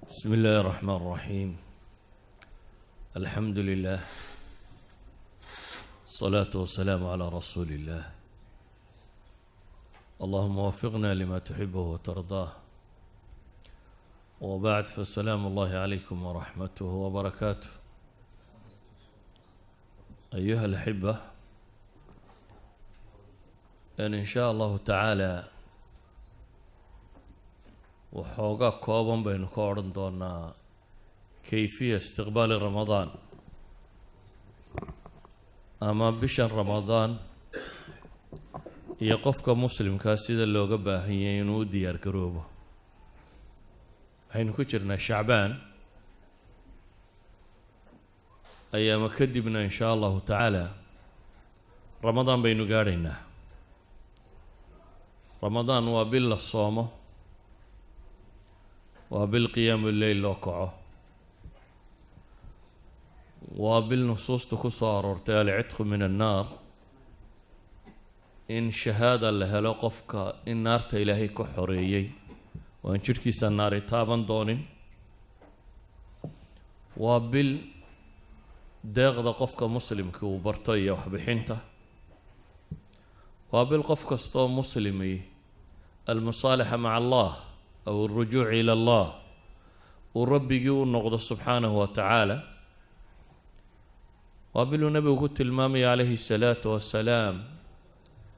بسم الله الرحمن الرحيم. الحمد لله، الصلاة والسلام على رسول الله. اللهم وفقنا لما تحبه وترضاه. وبعد، فالسلام الله عليكم ورحمته وبركاته أيها الأحبة. إن شاء الله تعالى waxoogaa kooban baynu ka odhan doonaa كيفية استقبال رمضان ama bishan Ramadaan iyo qofka Muslimkaa sida looga baahan yahay inuu u diyaar garoobo. Waxaynu ku jirnaa Shacbaan, ayaama kadibna in shaa Allahu tacaala Ramadaan baynu gaadhaynaa. Ramadaan waa bil la soomo, waa bil qiyaamu leyl loo kaco, waa bil nusuusta ku soo aroortay العتق من النار, in shahaada la helo qofka in naarta Ilaahay ka xoreeyey oo aan jidhkiisa naari taaban doonin. Waa bil deeqda qofka Muslimka uu barto iyo waxbixinta. Waa bil qof kastoo muslimi المصالحة مع الله أو الرجوع إلى الله, uu Rabbigii u noqdo subxaanahu wa tacaala. Waa biluu Nebigu ku tilmaamaya calayhi salaatu wasalaam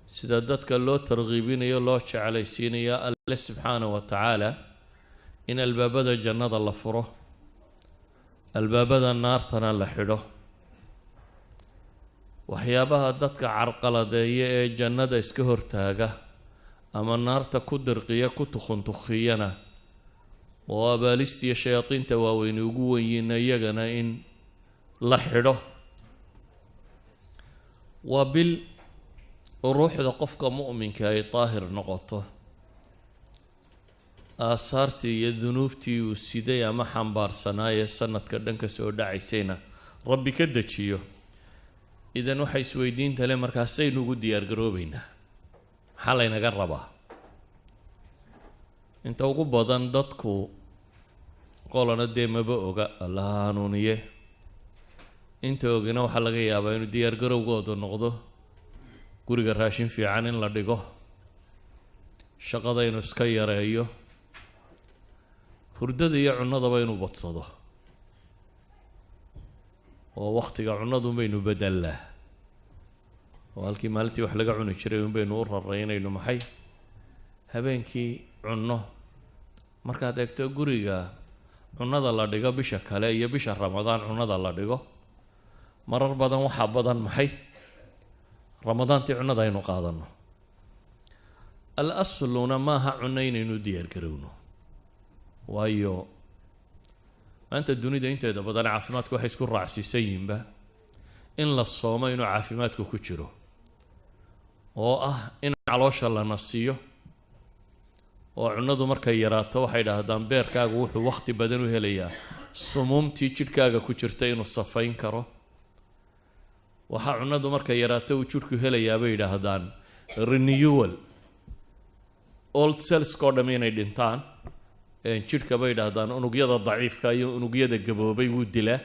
sida dadka loo tarkiibinayo, loo jeclaysiinayo Alle subxaanahu wa tacaala, in albaabada jannada la furo, albaabada naartana la xidho. Waxyaabaha dadka carqaladeeya ee jannada iska hortaaga ama naarta ku dirqiya, ku tukhuntukhiyana, oo abaalistiiyo shayaadiinta waaweyni ugu wenyiina, iyagana in la xidho. Waa bil ruuxda qofka mu'minka ay daahir noqoto, aasaartii iyo dunuubtii uu siday ama xambaarsanaaye sanadka dhan ka soo dhacaysayna Rabbi ka dejiyo. Idan waxay isweydiinta le, markaasaynu ugu diyaar garoobeynaa, maxaa laynaga rabaa? Inta ugu badan dadku qolana dee maba oga, Allaha hanuuniye. Inta ogina waxaa laga yaabaa inuu diyaar garowgoodu noqdo guriga raashin fiican in la dhigo, shaqada inuu iska yareeyo, hurdada iyo cunnadaba inuu badsado, oo waktiga cunnadun baynu bedelnaa, oo halkii maalintii wax laga cuni jiray un baynu u raray inaynu maxay habeenkii cunno. Markaad eegto guriga cunnada la dhigo bisha kale iyo bisha Ramadaan cunnada la dhigo, marar badan waxaa badan maxay Ramadaantii cunnada aynu qaadano. Al asluna maaha cunno inaynu diyaar garowno, waayo maanta dunida inteeda badan caafimaadku waxay isku raacsiisan yihinba in la soomo inuu caafimaadku ku jiro, oo ah in caloosha la nasiyo, oo cunnadu markay yaraato, waxay idhaahdaan, beerkaagu wuxuu wakhti badan u helayaa sumuumtii jidhkaaga ku jirta inuu safayn karo. Waxaa cunnadu markay yaraato uu jidhku helayaa, bay yidhaahdaan, renewal, old cellska oo dham inay dhintaan jidhka, bay yidhaahdaan. Unugyada daciifka iyo unugyada gaboobay wuu dilaa,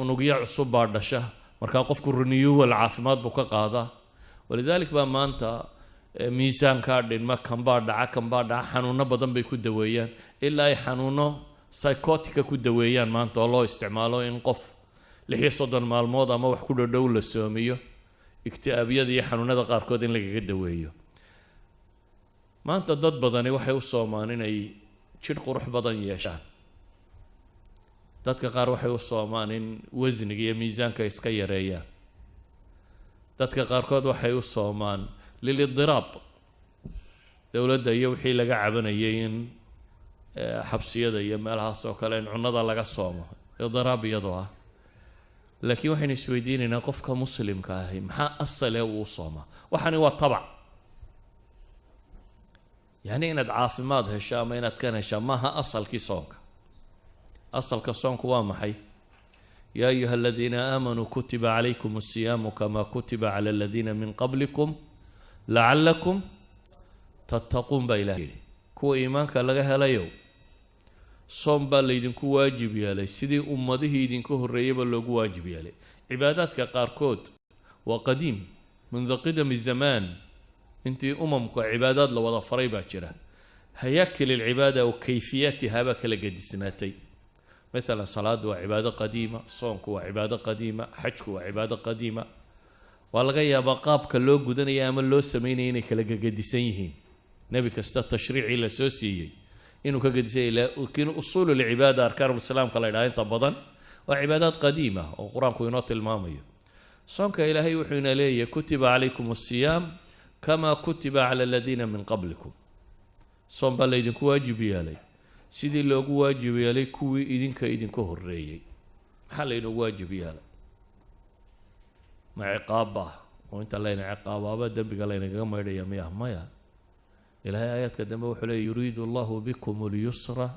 unugyo cusub baa dhasha. Markaa qofku renewal caafimaad buu ka qaadaa. ولذلك baa maanta miisaankaa dhinma, kanbaa dhaca, kanbaa dhaca, xanuuno badan bay ku daweeyaan, ilaa ay xanuuno psychotica ku daweeyaan maanta, oo loo isticmaalo in qof 36 maalmood ama wax ku dhodhow la soomiyo, ikti'aabyada iyo xanuunada qaarkood in lagaga daweeyo. Maanta dad badani waxay u soomaan inay jidh qurux badan yeeshaan. Dadka qaar waxay u soomaan in wasniga iyo miisaanka iska yareeyaan. Dadka qaarkood waxay u soomaan للاضطراب, dowladda iyo wixii laga cabanayay in xabsiyada iyo meelahaas oo kale in cunnada laga soomo, idiraab iyadoo ah. Laakiin waxaynu isweydiinaynaa, qofka Muslimka ahi maxaa asale uu soomaa? Waxani waa tabac, yacni inaad caafimaad hesho ama inaad kan heshaa maaha asalkii soonka. Asalka soonku waa maxay? يا أيها الذين آمنوا كتب عليكم الصيام كما كتب على الذين من قبلكم لعلكم تتقون baa Ilaah yidhi. Kuwa iimaanka laga helayow. Soom baa laydinku waajib yeelay sidii ummadihii idinka horreeyeyba loogu waajib yeelay. Cibaadaadka qaarkood waa qadiim mundu qidami zamaan, intii umamka cibaadaad la wada faray baa jira. Hayaakil alcibaada wa kayfiyaatiha baa kala gedisnaatay. Mathalan, salaadu waa cibaado qadiima, soonku waa cibaado qadiima, xajku waa cibaado qadiima. Waa laga yaabaa qaabka loo gudanaya ama loo sameynaya inay kala gegedisan yihiin, nebi kasta tashriicii la soo siiyey inuu ka gedisan yahay, laakiin usuul alcibaada, arkaanulislaamka la yidhaha, inta badan waa cibaadaad qadiima oo Qur-aanku inoo tilmaamayo. Soonka Ilaahay wuxuu ina leeyahay: "Kutiba calaykum asiyaam kama kutiba cala aladiina min qablikum." Soom baa laydinku waajib yeelay sidii loogu waajib yeelay kuwii idinka idinka horreeyey. Maxaa laynoogu waajib yeelay? Ma ciqaabba oo inta layna ciqaabaaba dembiga laynagaga maydhaya miya? Maya. Ilaahay aayaadka dambe wuxuu leey: "Yuriidu Allahu bikum alyusra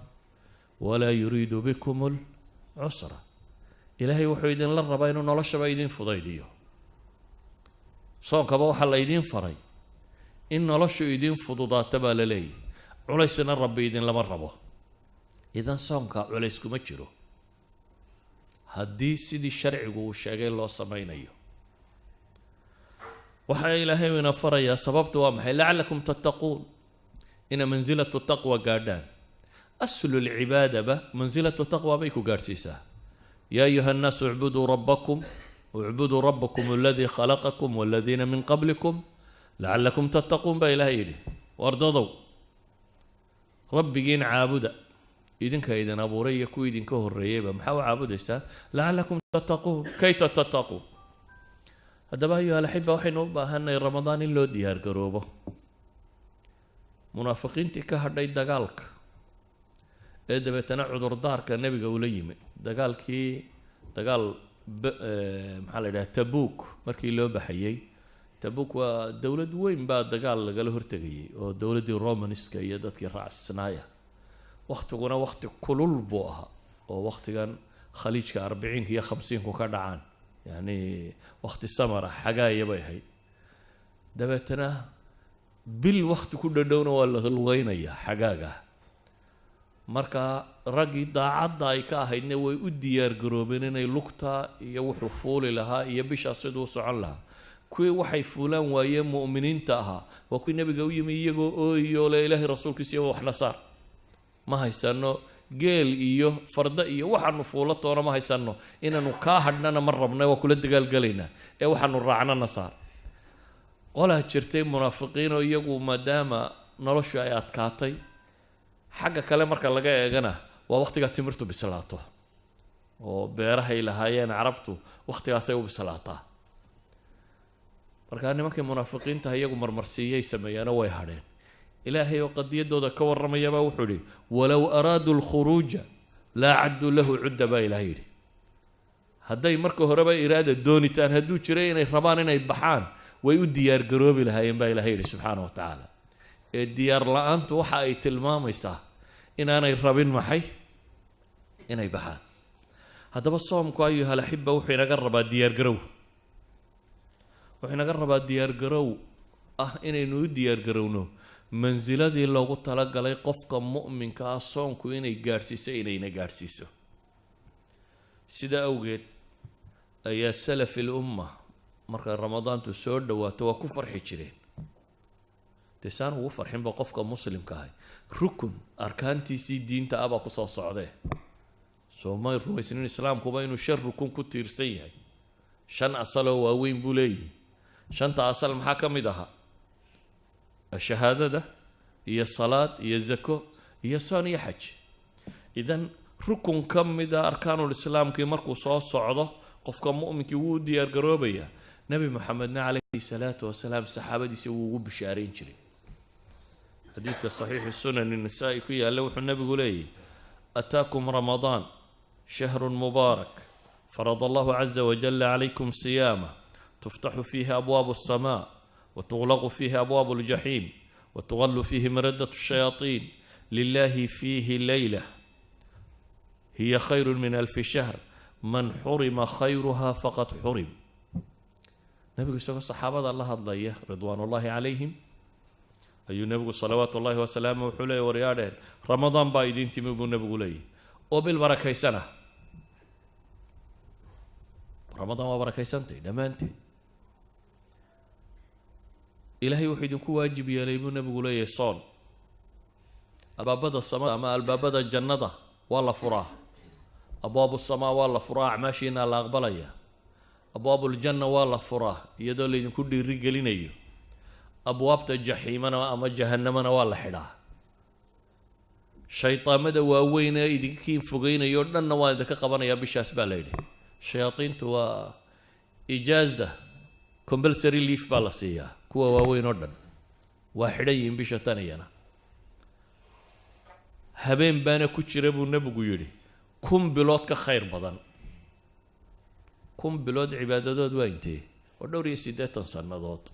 walaa yuriidu bikum alcusra." Ilaahay wuxuu idinla rabaa inuu noloshaba idin fudaydiyo. Soonkaba waxaa la idiin faray in noloshu idin fududaata baa la leeyahy, culaysna Rabbi idinlama rabo. Idan soonka culays kuma jiro haddii sidii sharcigu uu sheegay loo sameynayo. Waxaa Ilaahay ina farayaa, sababta waa maxay? "Lacalakum tattaquun", ina mansilatu taqwa gaadhaan. Aslu lcibaadaba mansilatu taqwa bay ku gaadhsiisaa. "Ya ayuha nnaasu icbuduu rabbakum, ucbuduu rabbakum aladii khalaqakum waladiina min qablikum lacalakum tattaquun" baa Ilahay yidhi. Wardadow, Rabbigiin caabuda, idinka idin abuuray iyo kuwii idinka horreeyeyba. Maxaa u caabudaysaa? "Lacalakum tattaquun", kayta tattaquun. Haddaba, ayuha alaxiba, waxaynu u baahanay Ramadaan in loo diyaar garoobo. Munaafiqiintii ka hadhay dagaalka ee dabeetana cudurdaarka nebiga ula yimi dagaalkii, dagaal maxaa la yidhaha, Tabuk markii loo baxayey. Tabuk waa dowlad weyn baa dagaal lagala hortegayay oo dowladdii Romanska iyo dadkii raacsnaaya. Waktiguna wakti kulul buu ahaa, oo waktigan Khaliijka 40-ka iyo 50-ku ka dhacaan, yacni wakti samar ah, xagaaya bay ahayd. Dabeetana bil wakti ku dhadhowna waa la lugeynayaa xagaaga. Marka raggii daacadda ay ka ahaydna way u diyaar garoobeen inay lugta iyo wuxuu fuuli lahaa iyo bishaas siduu u socon lahaa. Kuwii waxay fuulaan waayeen mu'miniinta ahaa waa kuwii nebiga u yimi iyagoo ooyo le: "Ilaahay rasuulkiisa iyo waxna saar, ma haysano geel iyo farda iyo waxaanu fuulo toona ma haysano, inaanu kaa hadhnana ma rabna, waa kula dagaalgelaynaa ee waxaanu raacnana saar." Qolaa jirtay munaafiqiin oo iyagu maadaama noloshu ay adkaatay, xagga kale marka laga eegana waa waktigaa timirtu bislaato oo beerahay lahaayeen Carabtu waktigaasay u bislaataa. Markaa nimankii munaafiqiinta iyagu marmarsiiyay sameeyeenoo way hadheen. Ilaahay oo qadiyadooda ka warramayabaa wuxuu idhi: "Walow araaduu alkhuruuja laa cadduu lahu cudda" baa Ilahay yidhi. Hadday marka horeba iraada doonitaan hadduu jiray inay rabaan inay baxaan, way u diyaar garoobi lahaayeen baa Ilahay yidhi subxaana wa tacaala. Ee diyaar la-aantu waxa ay tilmaamaysaa inaanay rabin maxay? Inay baxaan. Haddaba soomku, ayuha alaxiba, wuxuu inaga rabaa diyaargarow. Wuxuu inaga rabaa diyaargarow ah inaynu u diyaargarowno mansiladii loogu talagalay qofka mu'minka ah soonku inay gaadhsiiso, inayna gaadhsiiso. Sida awgeed ayaa salaf il umma markay Ramadaantu soo dhawaato waa ku farxi jireen. Dee saan ugu farxinba qofka muslimka ahay rukun arkaantiisii diinta ah baa kusoo socdee? Soo may rumaysnin islaamkuba inuu shan rukun ku tiirsan yahay? Shan asaloo waaweyn buu leeyihi. Shanta asal maxaa ka mid ahaa? Shahaadada iyo salaad iyo zako iyo soon iyo xaj. Idan rukun ka mida arkaanulislaamkii markuu soo socdo, qofka mu'minkii wuu u diyaar garoobayaa. Nebi Moxamedna calayhi salaatu wasalaam saxaabadiisa wuu ugu bishaarayn jiray. Xadiidka saxiixi Sunani Nasaa-i ku yaalla wuxuu nebigu leeyahy: "Ataakum Ramadaan shahrun mubaarak, farada Allahu caza wajala calaykum siyaama, tuftaxu fiihi abwaabu alsamaa watuglaqu fiihi abwaabu aljaxiim watugallu fiihi maradat الshayaaطiin, lilahi fiihi leyla hiya khayru min alfi shahr, man xurima khayruha faqad xurim." Nebigu isagoo saxaabada la hadlaya ridwaan ullahi calayhim Ayuu Nebigu salawaatu ullaahi wasalaamu wuxuu leeyay, waryaadheen, Ramadaan baa idiin timi buu Nebigu leeyahy, oo bil barakaysana. Ramadaan waa barakaysantay dhammaanteed. Ilaahay wuxuu idinku waajib yeelay buu Nebigu leeyahay soon. Albaabada samada ama albaabada jannada waa la furaa, abwaabu samaa waa la furaa, acmaashiina la aqbalaya. Abwaabuljanna waa la furaa iyadoo laydinku dhiiri gelinayo. Abwaabta jaxiimana ama jahanamana waa la xidhaa. Shaydaamada waaweyn ee idinkiin fogeynayo o dhanna waa idinka qabanayaa bishaas baa la yidhi. Shayaadiintu waa ijaaza, compulsory leave baa la siiyaa. Kuwa waaweyn oo dhan waa xidhan yihiin bisha tan. Iyana habeen baana ku jira buu Nebigu yidhi 1000 bilood ka khayr badan. 1000 bilood cibaadadood waa intee? Waa dhowr iyo 80 sannadood.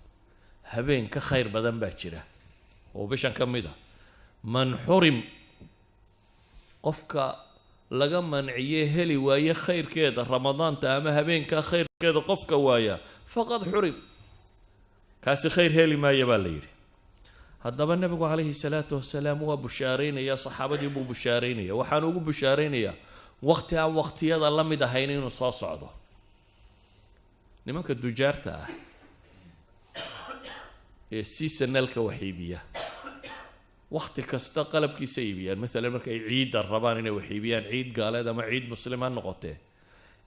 Habeen ka khayr badan baa jira oo bishan ka mid a. Man xurim, qofka laga manciye, heli waaye khayrkeeda Ramadaanta ama habeenkaa khayrkeeda qofka waaya, faqad xurim, kaasi khayr heli maaya baa la yidhi. Haddaba Nebigu calayhi salaatu wasalaam waa bushaaraynaya, saxaabadii buu bushaaraynaya. Waxaan ugu bushaaraynayaa waqti aan waqtiyada la mid ahayn inuu soo socdo. Nimanka dujaarta ah ee seasonalka wax iibiya, wakti kasta qalabkiisa iibiyaan. Maalan markay ciidda rabaan inay wax iibiyaan, ciid gaaleed ama ciid muslim ha noqotee,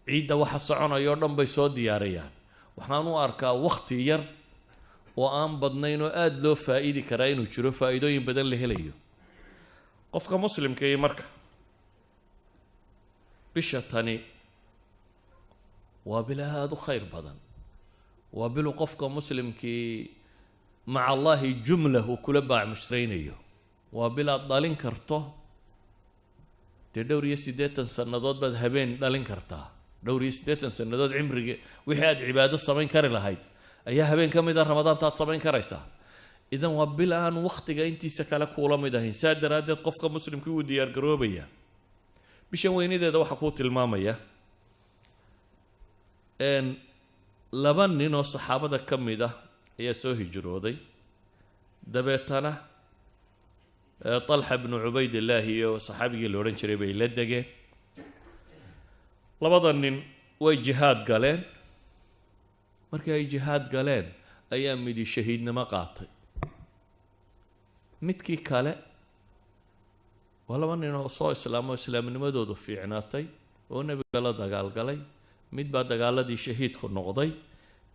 ciidda waxa soconaya o dhan bay soo diyaariyaan. Waxaan u arkaa wakti yar oo aan badnayn oo aada loo faa-iidi karaa inuu jiro, faa-iidooyin badan la helayo qofka muslimka. Iyo marka bisha tani waa bil aada u khayr badan, waa bilu qofka muslimkii maca Allahi jumla uu kula baac mushraynayo. Waa bil aad dhalin karto dee dhowr iyo 80 sannadood baad habeen dhalin kartaa. Dhowr iyo 80 sannadood cimrigi wixii aad cibaado samayn kari lahayd ayaa habeen ka mid a Ramadaanta aad samayn karaysaa. Idan waa bil aan waktiga intiisa kale kuula mid ahayn. Saa daraaddeed qofka muslimkii wuu diyaar garoobaya. Bishan weynadeeda waxaa kuu tilmaamaya laba nin oo saxaabada ka mid ah ayaa soo hijrooday. Dabeetana Talxa bnu Cubaydillaahi iyo saxaabigii la odhan jiray bay la degeen. Labada nin way jihaad galeen. Markii ay jihaad galeen ayaa midi shahiidnimo qaatay, midkii kale, waa laba nin oo soo islaamo, islaamnimadoodu fiicnaatay oo Nebiga la dagaalgalay. Mid baa dagaaladii shahiidku noqday,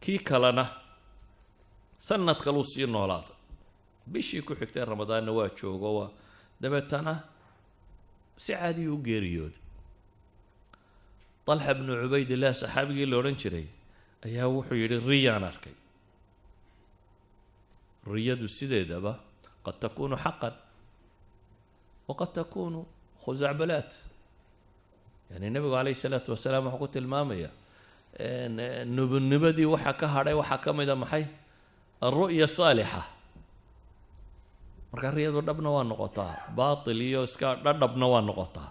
kii kalena sanad kaluu sii noolaaday. Bishii ku xigtay Ramadaanna waa joogo, waa dabeetana si caadiyu u geeriyooday. Talxa bnu Cubaydillah saxaabigii la odhan jiray ayaa wuxuu yidhi, riyaan arkay. Riyadu sideedaba qad takunu xaqan waqad takunu khusacbalaat. Yani Nebigu calayhi salaatu wasalaam wuxuu ku tilmaamaya nubunimadii waxa ka hadhay waxaa ka mid a maxay? Alru'ya saalixa. Marka riyadu dhabna waa noqotaa, baatil iyo iska dhadhabna waa noqotaa.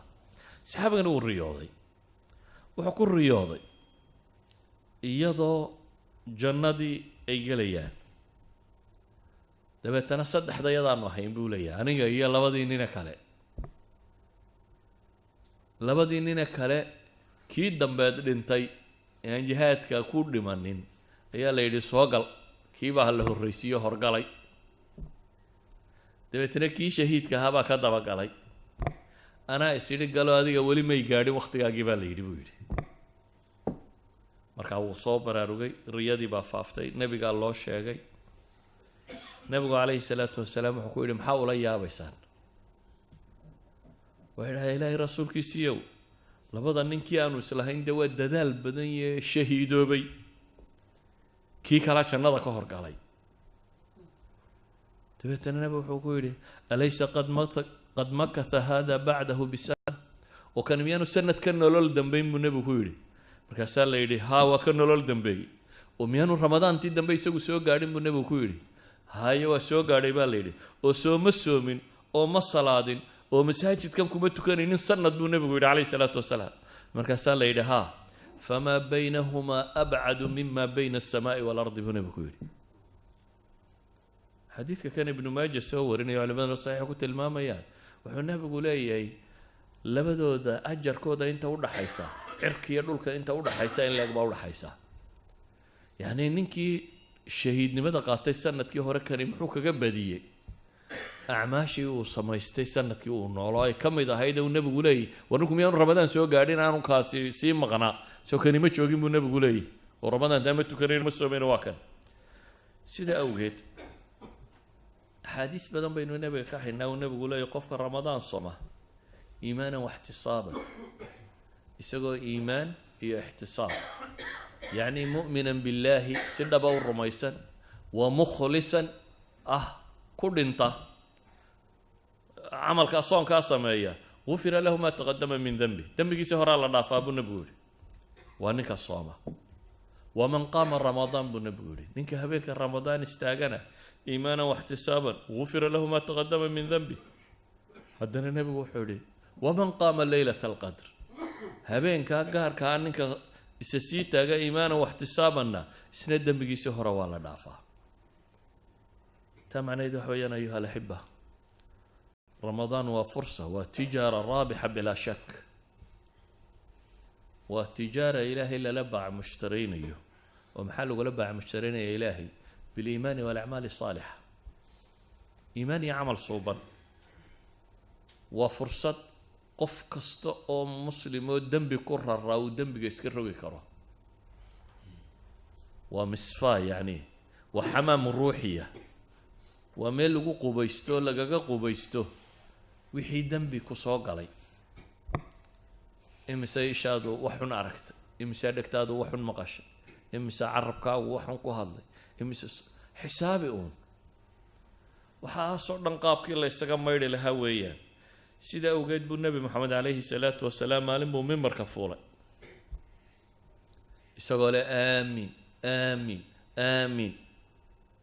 Saxaabigani wuu riyooday. Wuxuu ku riyooday iyadoo jannadii ay gelayaan. Dabeetana saddexda yadaanu ahayn buu leeyahay, aniga iyo labadii nine kale. Labadii nine kale, kii dambeed dhintay ee aan jihaadka ku dhimanin ayaa la yidhi soo gal. Kii baa la horreysiiyo, horgalay. Dabeetana kii shahiidka ahaa baa ka dabagalay. Anaa is idhi galo, adiga weli may gaadhin waktigaagii baa la yidhi buu yidhi. Markaa wuu soo baraarugay, riyadii baa faaftay, Nebigaa loo sheegay. Nebigu calayhi salaatu wasalaam wuxuu ku yidhi, maxaa ula yaabaysaan? Waxay dhahay, Ilaahay rasuulkiisiiyow, labada ninkii aanu islahayn dee waa dadaal badan yee shahiidoobay, kii kalaa jannada ka horgalay. Dabeetana Nebi wuxuu ku yidhi, alaysa qad makatha hada bacdahu bisana? Oo kan miyaanu sanad ka nolol dambeyn buu Nebigu ku yidhi. Markaasaa la yidhi, haa, waa ka nolol dambeeyey. Oo miyaanu Ramadaantii dambe isagu soo gaadhin buu Nebigu ku yidhi. Haye, waa soo gaadhay baa la yidhi. Oo sooma soomin oo ma salaadin oo masaajidkan kuma tukanaynin sanad buu Nebigu yidhi calayhi salaatu wasalaam. Markaasaa la yidhi, haa. Famaa baynahumaa abcadu mima bayna alsamaa'i waalardi buu Nebigu ku yidhi. Xadiidka kan Ibnu Maaja soo warinayo, culimaduna saxiixa ku tilmaamayaan, wuxuu Nabigu leeyahay labadooda ajarkooda inta udhaxaysa cirkiiyo dhulka inta udhaxaysa in leeg baa udhaxaysa. Yacni ninkii shahiidnimada qaatay sanadkii hore, kani muxuu kaga badiyey? Acmaashii uu samaystay sanadkii uu noolo ay ka mid ahayd uu Nebigu leeyahy: "War ninku miyaanu Ramadaan soo gaadhin? Aanu kaasi sii maqnaa, soo kani ma joogin," buu Nebigu leeyahy, oo Ramadaan taa ma tukanayn, ma soomayna, waa kan. Sida awgeed axaadiis badan baynu Nebiga ka haynaa uu Nebigu leeyahy qofka Ramadaan soma iimaanan waxtisaaban, isagoo iimaan iyo ixtisaab, yacni mu'minan billaahi, si dhaba u rumaysan, wa mukhlisan ah, ku dhinta camalkaa soonkaa sameeya, gufira lahu ma taqadama min denbi, dembigiisi horaa la dhaafaa, buu Nebigu yihi. Waa ninka sooma. Waman qaama Ramadaan, buu Nebigu yihi, ninka habeenka Ramadaan istaagana iimaanan waxtisaaban, gufira lahu ma taqadama min denbi. Haddana Nebigu wuxuu yihi: waman qaama leylata alqadr, habeenkaa gaarkaa ninka isa sii taaga iimaanan waxtisaabanna, isna dembigiisii hore waa la dhaafaa. Taa macnaheed waxa weeyaan, ayuha alaxiba, Ramadaan waa fursa, waa tijaara raabixa bilaa shak, waa tijaara Ilaahay lala baac mushtaraynayo. Oo maxaa lagula baac mushtaraynaya Ilaahay? Biliimaani walacmaali asaalixa, iimaan iyo camal suuban. Waa fursad qof kasta oo muslim oo dembi ku raraa uu dembiga iska rogi karo. Waa misfaa, yacni waa xamaam ruuxiya, waa meel lagu qubaysto, lagaga qubaysto wixii dembi ku soo galay. Imise ishaadu wax xun aragtay? Imise dhegtaadu wax xun maqashay? Imise carabkaagu wax xun ku hadlay? Imise xisaabi uun. Waxaasoo dhan qaabkii la ysaga maydhi lahaa weeyaan. Sida awgeed buu Nebi Moxamed calayhi salaatu wasalaam maalin buu mimbarka fuulay isagoo leh "Aamiin, aamiin, aamiin."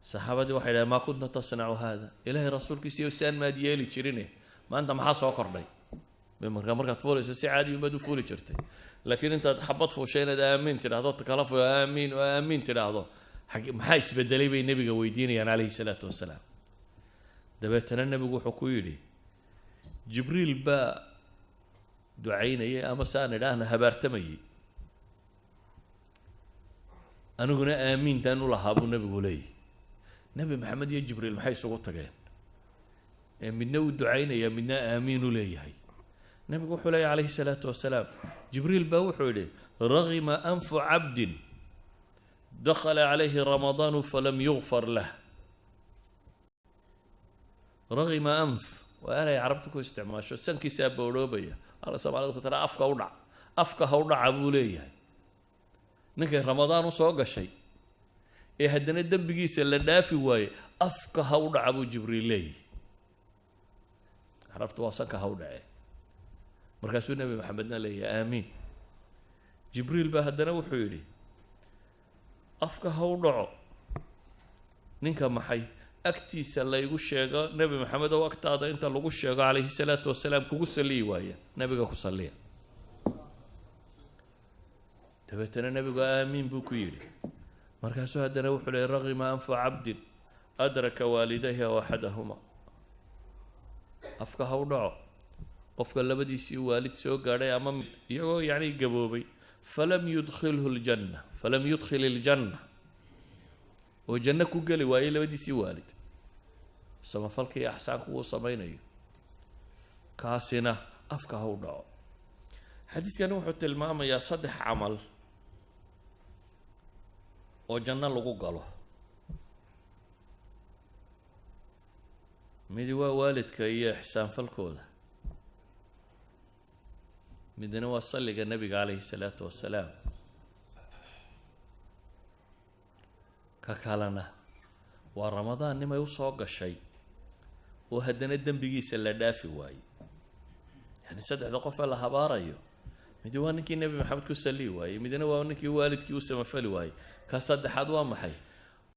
Saxaabadii waxay dhahen: "Maa kunta tasnacu haada, Ilaahay rasuulkiisiiyo saan maad yeeli jirine, maanta maxaa soo kordhay? Mimbarka markaad fuulayso si caadi umaad u fuuli jirtay, laakiin intaad xabad fuushay inaad aamiin tidhahdo, kala fu aamiin oo aamiin tidhaahdo, maxaa isbedelay?" bay Nebiga weydiinayaan calayhi salaatu wasalaam. Dabeetana Nebigu wuxuu ku yidhi: "Jibriil baa ducaynayay, ama saan idhaahna habaartamayay, aniguna aamiintaan u lahaa," buu Nebigu leeyahy. Nebi Maxamed iyo Jibriil maxay isugu tageen ee midna u ducaynaya, midna aamiin u leeyahay? Nebigu wuxuu leeyahy calayhi salaatu wasalaam: "Jibriil baa wuxuu yidhi: ragima anfu cabdin dakhala calayhi Ramadaanu falam yugfar lah." Ragima anf waa eray Carabta ku isticmaasho, sankiisaa boodhoobaya, ala Soomaalida ku tara afka u dhac, afka ha u dhaca, buu leeyahay ninkay Ramadaan usoo gashay ee haddana dembigiisa la dhaafi waaye. Afka ha u dhaca, buu Jibriil leeyahy. Carabtu waa sanka ha u dhacee. Markaasuu Nebi Maxamedna leeyahay aamiin. Jibriil baa haddana wuxuu yidhi: afka ha u dhaco ninka maxay agtiisa laygu sheego, Nebi Maxamed oo agtaada inta lagu sheego calayhi salaatu wasalaam kugu saliyi waaya, nebiga ku saliya. Dabeetana nebigu aamiin buu ku yidhi. Markaasuu haddana wuxuu leeyay: ragima anfu cabdin adraka waalidayhi aw axadahuma. Afka ha u dhaco qofka labadiisii waalid soo gaadhay ama mid iyagoo yacni gaboobay, falam yudkhilhu ljanna, falam yudkhil iljanna, oo janno ku geli waayey labadiisii waalid samafalka iyo axsaanku uu samaynayo, kaasina afka ha u dhaco. Xadiidkani wuxuu tilmaamayaa saddex camal oo janno lagu galo. Midi waa waalidka iyo ixsaanfalkooda, midna waa salliga Nebiga calayhi salaatu wasalaam, ka kalena waa Ramadaan nimay usoo gashay oo haddana dembigiisa la dhaafi waayey. Yani saddexda qof ee la habaarayo, midi waa ninkii Nebi Maxamed ku salliyi waayey, midna waa ninkii waalidkii u samafali waayey, ka saddexaad waa maxay?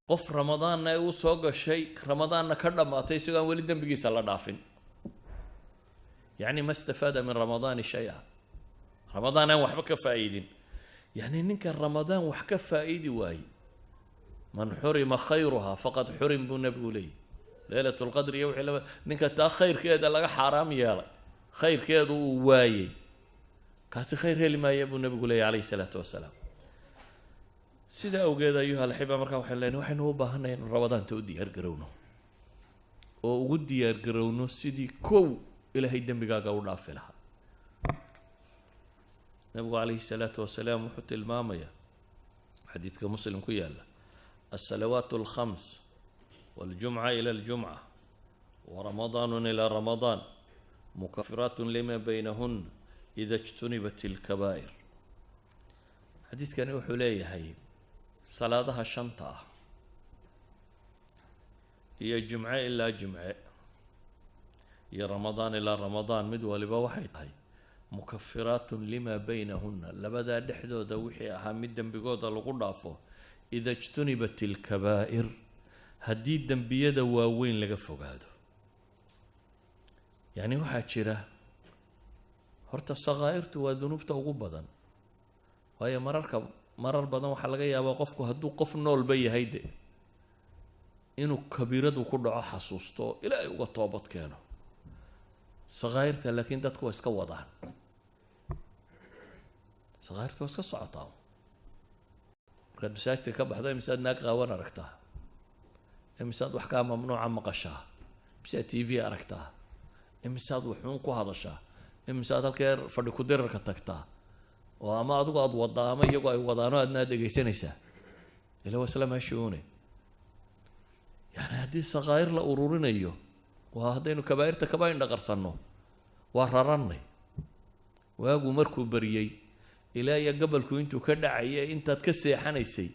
Qof Ramadaanna ay u soo gashay, Ramadaanna ka dhammaatay isagoo aan weli dembigiisa la dhaafin. Yacni ma istafaada min Ramadaani shay-a, Ramadaan aan waxba ka faa'iidin. Yacni ninka Ramadaan wax ka faa'iidi waayey, man xurima khayruha faqad xurim, buu Nebigu leeyahy. Leylatulqadri iyo wixii laba, ninka taa khayrkeeda laga xaaraam yeelay, khayrkeedu uu waayey, kaasi khayr heli maaya buu nebigu leeyahy calayhi salaatu wasalaam. Sida awgeed, ayuha alaxiba, markaa waxaynu leenahay waxaynu u baahanay inu Ramadaanta u diyaar garowno, oo ugu diyaar garowno sidii kow Ilaahay dembigaaga u dhaafi lahaa. Nabigu calayhi salaatu wasalaam wuxuu tilmaamayaa xadiidka Muslim ku yaala: الصلوات الخمس والجمعة إلى الجمعة ورمضان إلى رمضان مكفرات لما بينهن إذا اجتنبت الكبائر. Xadiidkani wuxuu leeyahay salaadaha shanta ah iyo jimce ilaa jimce iyo Ramadaan ilaa Ramadaan mid waliba waxay tahay مكفرات لما بينهن, labadaa dhexdooda wixii ahaa mid dembigooda lagu dhaafo, إذا اجتنبت الكبائر, haddii dembiyada waaweyn laga fogaado. Yacni waxaa jira horta sakaa'irtu waa dunuubta ugu badan, waayo marar badan waxaa laga yaabaa qofku hadduu qof noolba yahay de inuu kabiiradu ku dhaco, xasuusto, Ilaahay uga toobad keeno. Sakaa'irta laakiin dadku waa iska wadaan, sakaa'irta waa iska socotaa. Markaad masaajidka ka baxdo, imisaad naag qaawan aragtaa? Imisaad wax kaa mamnuuca maqashaa? Imisaad TV aragtaa? Imisaad wuxuun ku hadashaa? Imisaad halkeer fadhi ku-dirarka tagtaa oo ama adigu aada waddaa ama iyagu ay wadaano, aadna aad dhegaysanaysaa? Ila waa isla meeshii une. Yani haddii sakaa'ir la ururinayo, waa haddaynu kabaa'irta kaba indhaqarsanno, waa rarannay. Waagu markuu bariyey ilaa iyo gabalku intuu ka dhacaya, intaad ka seexanaysay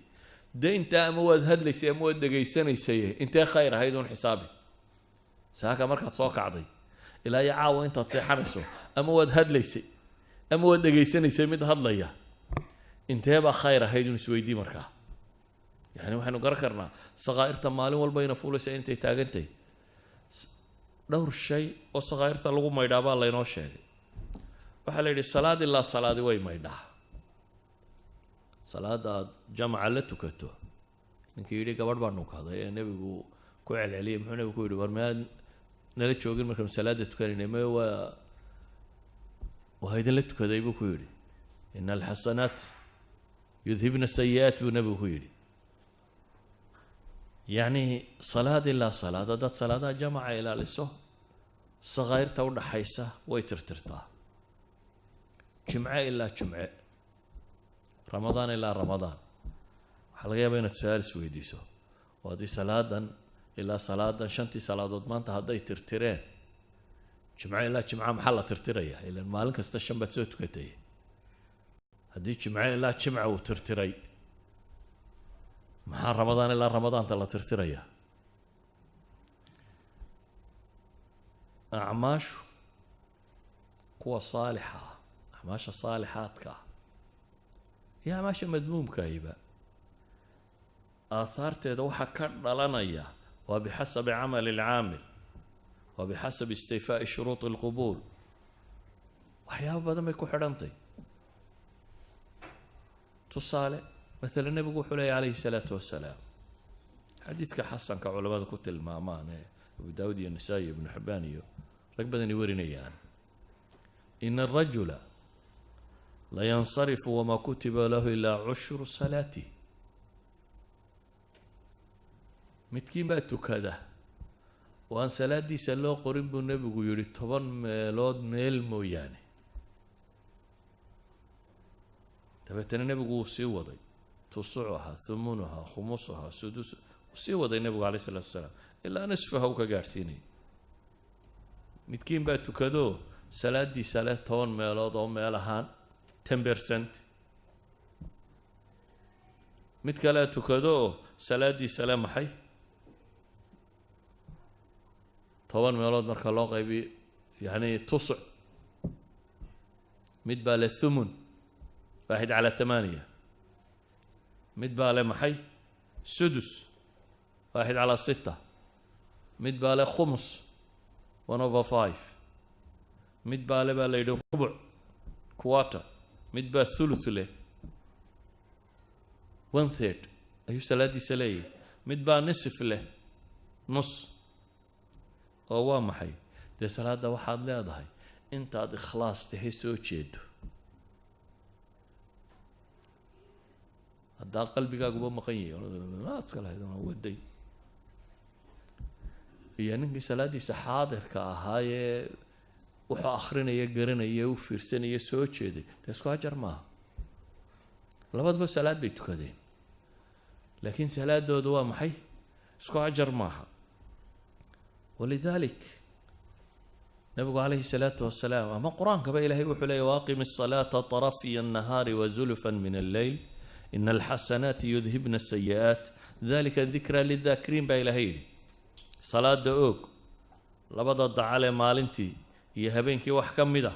dee intaa ama waad hadlaysay ama waad dhegaysanaysay, intee khayr ahayd uun xisaabi. Saaka markaad soo kacday ilaa iyo caawa intaad seexanayso, ama waad hadlaysay ama waad dhegaysanaysay mid hadlaya, inteebaa khayr ahayd un isweydii markaa. Yani waxaynu garan karnaa sakaa'irta maalin walba ina fuulaysa intay taagantahay. Dhowr shay oo sakaa'irta lagu maydhaa baa laynoo sheegay. Waxaa la yidhi salaad ilaa salaadi way maydhaa. Salaada aad jamaca la tukato, ninkii yidhi gabadh baa nunkaday ee nebigu ku celceliyay, muxuu nebigu ku yidhi? "War miyaad nala joogin markaanu salaada tukanaynay?" "May, waa idinla tukaday," buu ku yidhi. "إن الحسنات يذهبن السيئات," buu nebigu ku yidhi. Yacni salaad ilaa salaad haddaad salaadaha jamaca ilaaliso, sakaa'irta udhaxaysa way tirtirtaa. Jimce ilaa jimce, Ramadaan ilaa Ramadaan. Waxaa laga yaabaa inaad su-aal isweydiiso: oo haddii salaadan ilaa salaadan, shantii salaadood maanta hadday tirtireen, jimco ilaa jimca maxaa la tirtiraya? Ilan maalin kasta shan baad soo tukatay. Haddii jimco ilaa jimca uu tirtiray, maxaa Ramadaan ilaa Ramadaanta la tirtiraya? Acmaashu kuwa saalixa ah, acmaasha saalixaadka ah iyo acmaasha madmuumkaahiba, aahaarteeda waxaa ka dhalanaya waa بحسب عمل العامل, waa بحسب استيفاء شروط القبول. Waxyaaba badan bay ku xidhantay. Tusaale, matala, nebigu wuxuu leeya calayhi salaatu wasalaam xadiidka xasanka culamada ku tilmaamaan ee Abu Daawud iyo Nisaa-i iyo Ibnu Xibaan iyo rag badani warinayaan: إن الرجل لينصرف وما كتب له إلا عشر صلاته. Midkiin baa tukada oo aan salaadiisa loo qorin, buu nebigu yihi, 10 meelood meel mooyaane. Dabeetana nebigu wuu sii waday: تسعها, ثمنها, خمسها, سدس, wuu sii waday nebigu calayh isalaatu wasalaam ilaa nisfaha uu ka gaadhsiinayay. Midkiin baa tukadoo salaadiisa leh 10 meelood oo meel ahaan, 10%. Mid kalea tukadoo salaadiisa leh maxay? 10 meelood marka loo qaybiyo, yacni تسع. Mid baa leh ثمن, 1/8. Mid baa leh maxay? سدس, 1/6. Mid baa leh خمس, 1/5. Mid baa le baa la yidhi ربع, quarter. Mid baa ثلث leh, 1/3 ayuu salaadiisa leeyahay. Mid baa نصف leh, nus. Oo waa maxay? Dee salaadda waxaad leedahay intaad ikhlaas tahay soo jeedo. Haddaa qalbigaaguba maqan yahay iska lahayd waday, iyo ninkii salaaddiisa xaadirka ahaayee wuxuu akrinaya, garanaya, u fiirsanaya, soo jeeday, dee isku ajar maaha. Labaduba salaad bay tukadeen, laakiin salaadoodu waa maxay? Isku ajar maaha. Walidalik nabigu calayhi salaatu wasalaam ama qur-aankaba Ilahay wuxuu leeyay: "Waaqim asalaata tarafiya annahaari wazulfan min alleyl, ina alxasanaati yudhibna asayi'aat, dalika dikraa lidaakiriin" baa Ilahay yidhi. Salaada oog labada dacalee maalintii iyo habeenkii wax ka mid a.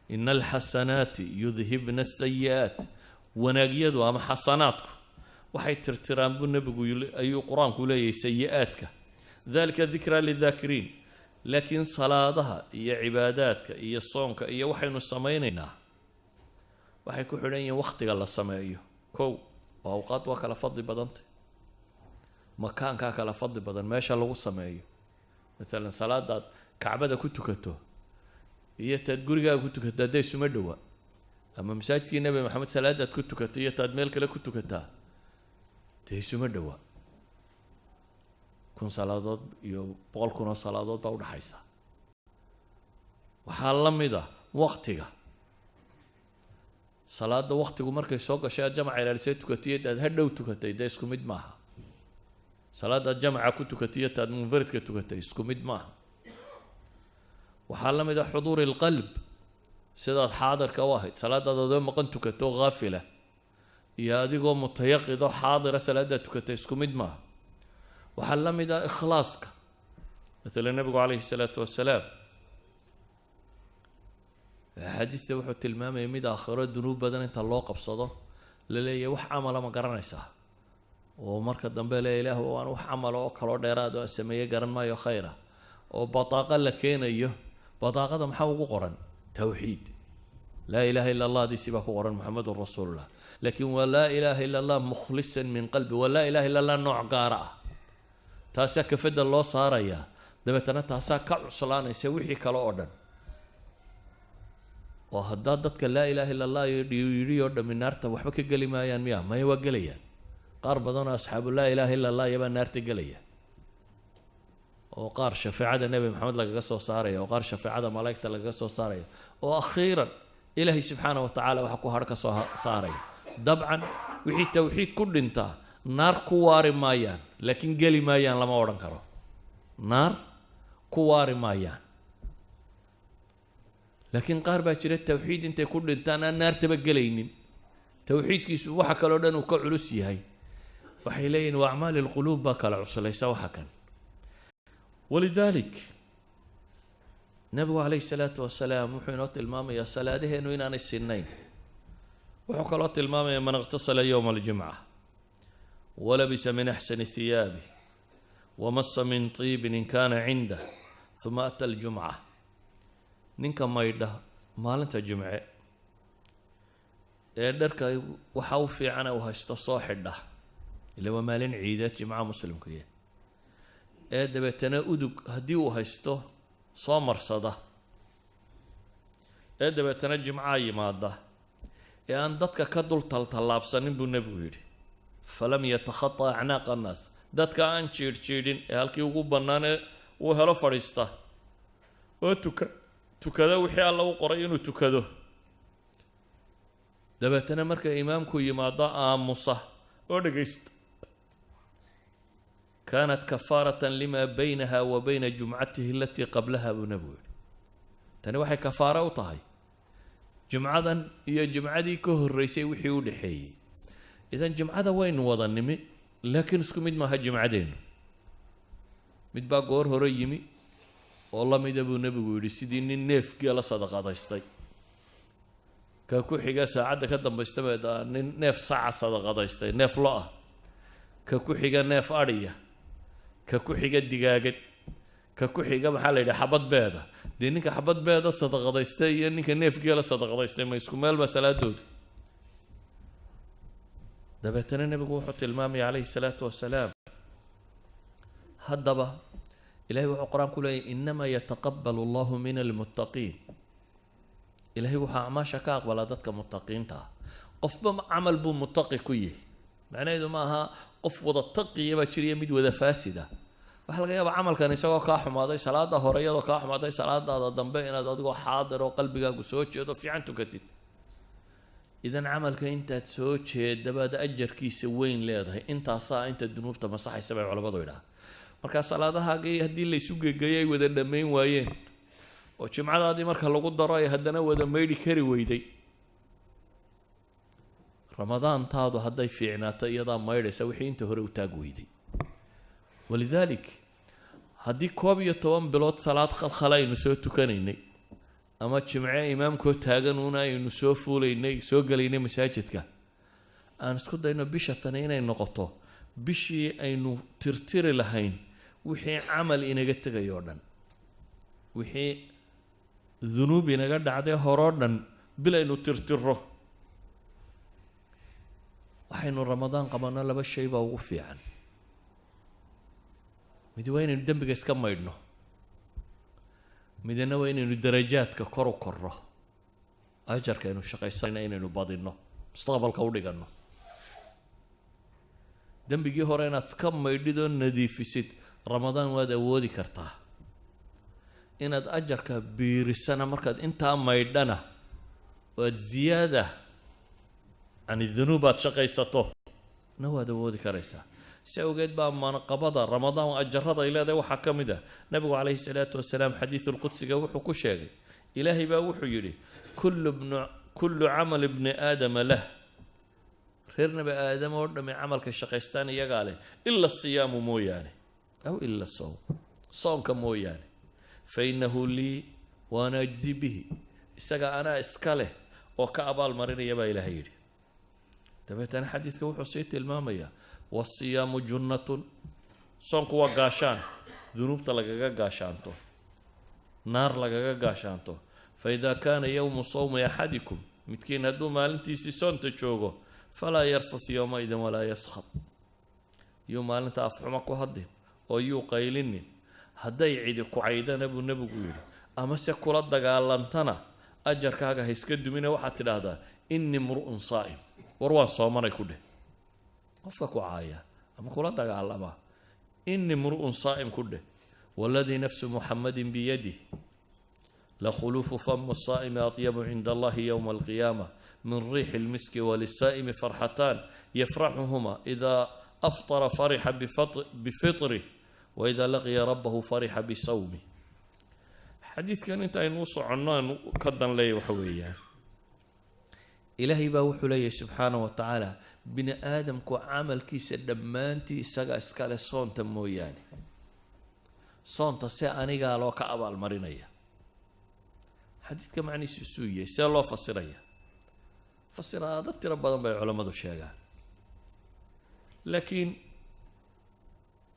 Ina alxasanaati yudhibna asayi'aat, wanaagyadu ama xasanaadku waxay tirtiraan buu nebigu ayuu qur-aanku leeyahay sayi-aadka. Dalika dikraa lidaakiriin. Laakiin salaadaha iyo cibaadaadka iyo soonka iyo waxaynu samaynaynaa waxay ku xidhan yihiin wakhtiga la sameeyo. Kow, oo awqaad waa kala fadli badantay, makaankaa kala fadli badan, meesha lagu sameeyo. Maalan salaadaad Kacbada ku tukato iyo taad gurigaaga ku tukato hadday isuma dhowa, ama masaajidkii Nebi Maxamed salaadaad ku tukato iyo taad meel kale ku tukataa dee isuma dhowa. 1000 salaadood iyo 100,000 oo salaadood baa udhaxaysa. Waxaa la mid ah waktiga salaada. Waktigu markay soo gashay aad jamaca ilaalisay tukatiyo taad hadhow tukatay dee isku mid maaha. Salaadaad jamaca ku tukatiyo taad munfaridka tukatay isku mid maaha. Waxaa la mid ah xuduuri alqalb, sidaad xaadirka u ahayd. Salaadaad adoo maqan tukato, haafila, iyo adigoo mutayaqidoo xaadira salaadaad tukatay isku mid maaha. Waxaa la mid ah ikhlaaska. Matala nebigu calayhi salaatu wasalaam axaadiista wuxuu tilmaamayay mid aakhiro dunuub badan inta loo qabsado la leeyahay: "Wax camala ma garanaysaa?" Oo marka dambe le: "Ilaah, waan wax camala oo kaloo dheeraad oo aan sameeye garan maayo khayra." Oo bataaqa la keenayo. Bataaqada maxaa ugu qoran? Tawxiid, laa ilaaha illa Allah diisi baa ku qoran, Muxamedun rasuulullah. Laakiin waa laa ilaaha illa Allah mukhlisan min qalbi, waa laa ilaha illa Allah nooc gaara ah. Taasaa kafadda loo saarayaa, dabeetana taasaa ka cuslaanaysa wixii kale oo dhan. Oo haddaa dadka laa ilaaha illa Allah yidhi oo dhami naarta waxba ka geli maayaan miya? Maya, waa gelayaan. Qaar badanoo asxaabu laa ilaaha illa Allah yabaa naarta gelaya, oo qaar shafeecada Nebi Maxamed lagaga soo saaraya, oo qaar shafeecada malaa'igta lagaga soo saaraya, oo akhiiran Ilaahay subxaana wa tacaala waxa ku har ka soo saaraya. Dabcan wixii tawxiid ku dhintaa naar ku waari maayaan, laakiin geli maayaan lama odhan karo. Naar ku waari maayaan, laakiin qaar baa jira tawxiid intay ku dhintaan aan naartaba gelaynin, tawxiidkiisu waxa kaloo dhan uu ka culus yahay. Waxay leeyihin wa acmaali alquluub baa kala cuslaysa waxa kan. Walidalik nabigu calayhi salaatu wasalaam wuxuu inoo tilmaamayaa salaadaheenu inaanay sinnayn. Wuxuu kaloo tilmaamaya: man iqtasala yowma aljumca walabisa min axsani thiyaabi wamasa min tiibin in kaana cindah huma ata aljumca, ninka maydha maalinta jumce ee dharka waxa u fiicana uu haysto soo xidha, ila waa maalin ciideed jimcaha muslimkuya, ee dabeetana udug haddii uu haysto soo marsada, ee dabeetana jimcaha yimaada, ee aan dadka ka dul taltallaabsanin buu nebigu yidhi, falam yatakhata acnaaqa annaas, dadka aan jiidh jiidhin, ee halkii ugu bannaanee uu helo fadhiista, oo tukada wixii Alla u qoray inuu tukado, dabeetana marka imaamku yimaado aamusa oo dhegaysta, kaanat kafaaratan lima baynaha wa bayna jumcatihi alatii qablaha buu nebigu yidhi. Tani waxay kafaaro u tahay jumcadan iyo jumcadii ka horreysay wixii u dhexeeyey. Idan jumcada waynu wada nimi, laakiin isku mid maaha jumcadeennu. Mid baa goor hore yimi oo la mida buu nebigu yidhi sidii nin neef geela sadaqadaystay. Ka ku xiga saacadda ka dambaysta baa nin neef saca sadaqadaystay, neef lo-ah. Ka ku xiga neef adhiya, ka ku xiga digaagad, ka ku xiga maxaa la yidhaha, xabad beeda. Dee ninka xabad beeda sadaqadaystay iyo ninka neef geela sadaqadaystay ma isku meel baa salaadooda? Dabeetana nebigu wuxuu tilmaamaya calayhi salaatu wasalaam haddaba Ilahay wuxuu Qur-aan ku leeyahy: "Innamaa yataqabbalu Allahu min almuttaqiin." Ilahay wuxuu acmaasha ka aqbalaa dadka muttaqiinta ah. Qofba camal buu muttaqi ku yihi. Macnaheedu ma aha qof wada taqiya baa jiriya mid wada faasida. Waxaa laga yaabaa camalkan isagoo kaa xumaaday salaada hore, iyadoo kaa xumaaday salaadaada dambe, inaad adigoo xaadir oo qalbigaagu soo jeedo fiican tukatid. Idan camalka intaad soo jeeda baad ajarkiisa weyn leedahay. Intaasaa inta dunuubta masaxaysa, bay culamadu idhaha. Markaa salaadahaagii haddii laysu gegeeyo ay wada dhammayn waayeen, oo jimcadaadii marka lagu daro ay haddana wada maydhi kari weyday, Ramadaantaadu hadday fiicnaato iyadaa maydhaysa wixii inta hore u taag weyday. Walidaalik, haddii 11 bilood salaad khalkhala aynu soo tukanaynay, ama jimce imaamkoo taagan uuna aynu soo fuulaynay, soo gelaynay masaajidka, aan isku dayno bisha tani inay noqoto bishii aynu tirtiri lahayn wixii camal inaga tegay oo dhan, wixii dunuub inaga dhacday horoo dhan, bil aynu tirtiro. Waxaynu Ramadaan qabanno laba shay baa ugu fiican. Mid waa inaynu dembiga iska maydhno, midna waa inaynu darajaadka kor u korro, ajarka aynu shaqaysanayna inaynu badinno, mustaqbalka u dhiganno. Dembigii hore inaad iska maydhid oo nadiifisid Ramadaan waad awoodi kartaa. Inaad ajarka biirisana markaad intaa maydhana waad ziyaada can dunuub aad shaqaysato na waad awoodi karaysaa. Si awgeed baa manqabada Ramadaan ajarada ay leedahay waxaa ka mid ah, Nabigu calayhi salaatu wasalaam xadiidulqudsiga wuxuu ku sheegay, Ilaahay baa wuxuu yidhi: "Kullu camal ibni Aadama lah", reer Nabi Aadam oo dhami camalkay shaqaystaan iyagaa leh, "ila siyaamu" mooyaane, aw ila sawm, soonka mooyaane, "fa innahu lii wa ana ajzi bihi", isaga anaa iska leh oo ka abaal marinaya, baa Ilaahay yidhi. Dabeetana xadiidka wuxuu sii tilmaamayaa: "Wasiyaamu junnatun", soonku waa gaashaan dunuubta lagaga gaashaanto, naar lagaga gaashaanto. "Fa kaana yowmu sawmi axadikum", midkiin hadduu maalintiisii soonta joogo, "falaa yarfus yowmaidin walaa yaskhab", yuu maalinta afxumo ku hadlin oo yuu qaylinin. Hadday cidi ku caydana, buu Nebigu yidhi, ama se kula dagaalantana, ajarkaaga ha iska dumine, waxaad tidhaahdaa: "Innii mru'un saa'im", war waan soomanay ku dheh. Qofka ku caaya ama kula dagaalama, "Innii mru'un saa'im" ku dheh. "Waladii nafsu Muxamadin biyadih lakhuluufu famu saa'imi atyabu cinda Allahi yowma alqiyaama min riixi lmiski, walisaa'imi farxataan yafraxuhuma: idaa aftara farixa bifitrih, waida laqiya rabbahu farixa bisawmih." Xadiidkan inta aynu u soconno aanu ka dan leeya waxa weeyaan, Ilaahay baa wuxuu leeyahay subxaana wa tacaala, bini aadamku camalkiisa dhammaantii isaga iskale, soonta mooyaane, soonta se anigaa loo ka abaalmarinaya. Xadiidka macnihiisu isuu yahay, see loo fasiraya? Fasiraado tiro badan bay culammadu sheegaan, laakiin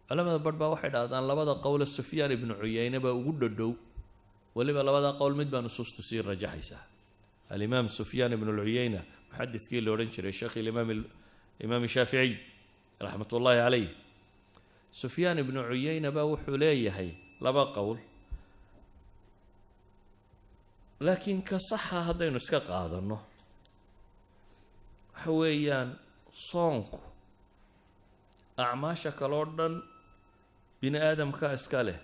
culamada barh baa waxay dhahdaan labada qowle Sufyaan ibnu Cuyeyne baa ugu dhodhow. Weliba labada qowl mid baa nusuustu sii rajaxaysaa. Alimaam Sufyaan ibnu Lcuyeyna, muxadidkii la odhan jiray, sheekh imaam Imaam Shaaficiy raxmat ullaahi caleyh, Sufyaan ibnu Cuyeyna baa wuxuu leeyahay laba qowl, laakiin ka saxa haddaynu iska qaadano waxa weeyaan, soonku acmaasha kaloo dhan bini aadamka iska leh,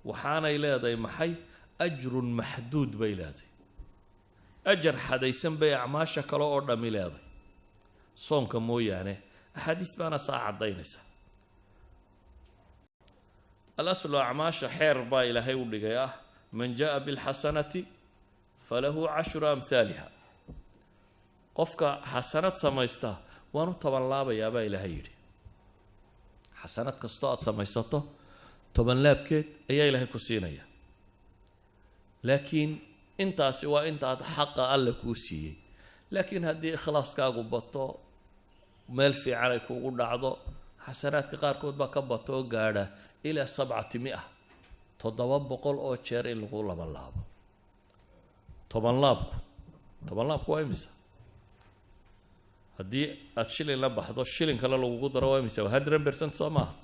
waxaanay leedahay maxay? Ajrun maxduud bay leedahay, ajar xadaysan bay acmaasha kale oo dhami leedahay, soonka mooyaane. Axaadiis baana saa caddaynaysa. Alaslu, acmaasha xeer baa Ilaahay u dhigay ah: "Man jaءa bilxasanati falahu cashru amhaaliha." Qofka xasanad samaysta waan u 10 laabayaa, baa Ilaahay yidhi. Xasanad kastoo aada samaysato 10 laabkeed ayaa Ilaahay ku siinaya, laakiin intaasi waa intaad xaqa Alle kuu siiyey. Laakiin haddii ikhlaaskaagu bato, meel fiican ay kugu dhacdo, xasanaadka qaarkood baa ka bato oo gaadha ilaa 700, 700 oo jeer in lagu laban laabo. 10 laabku, 10 laabku waa imisa? Haddii aada shilin la baxdo, shilin kale lagugu daro, waa imisa? Waa 100%, soo maaha?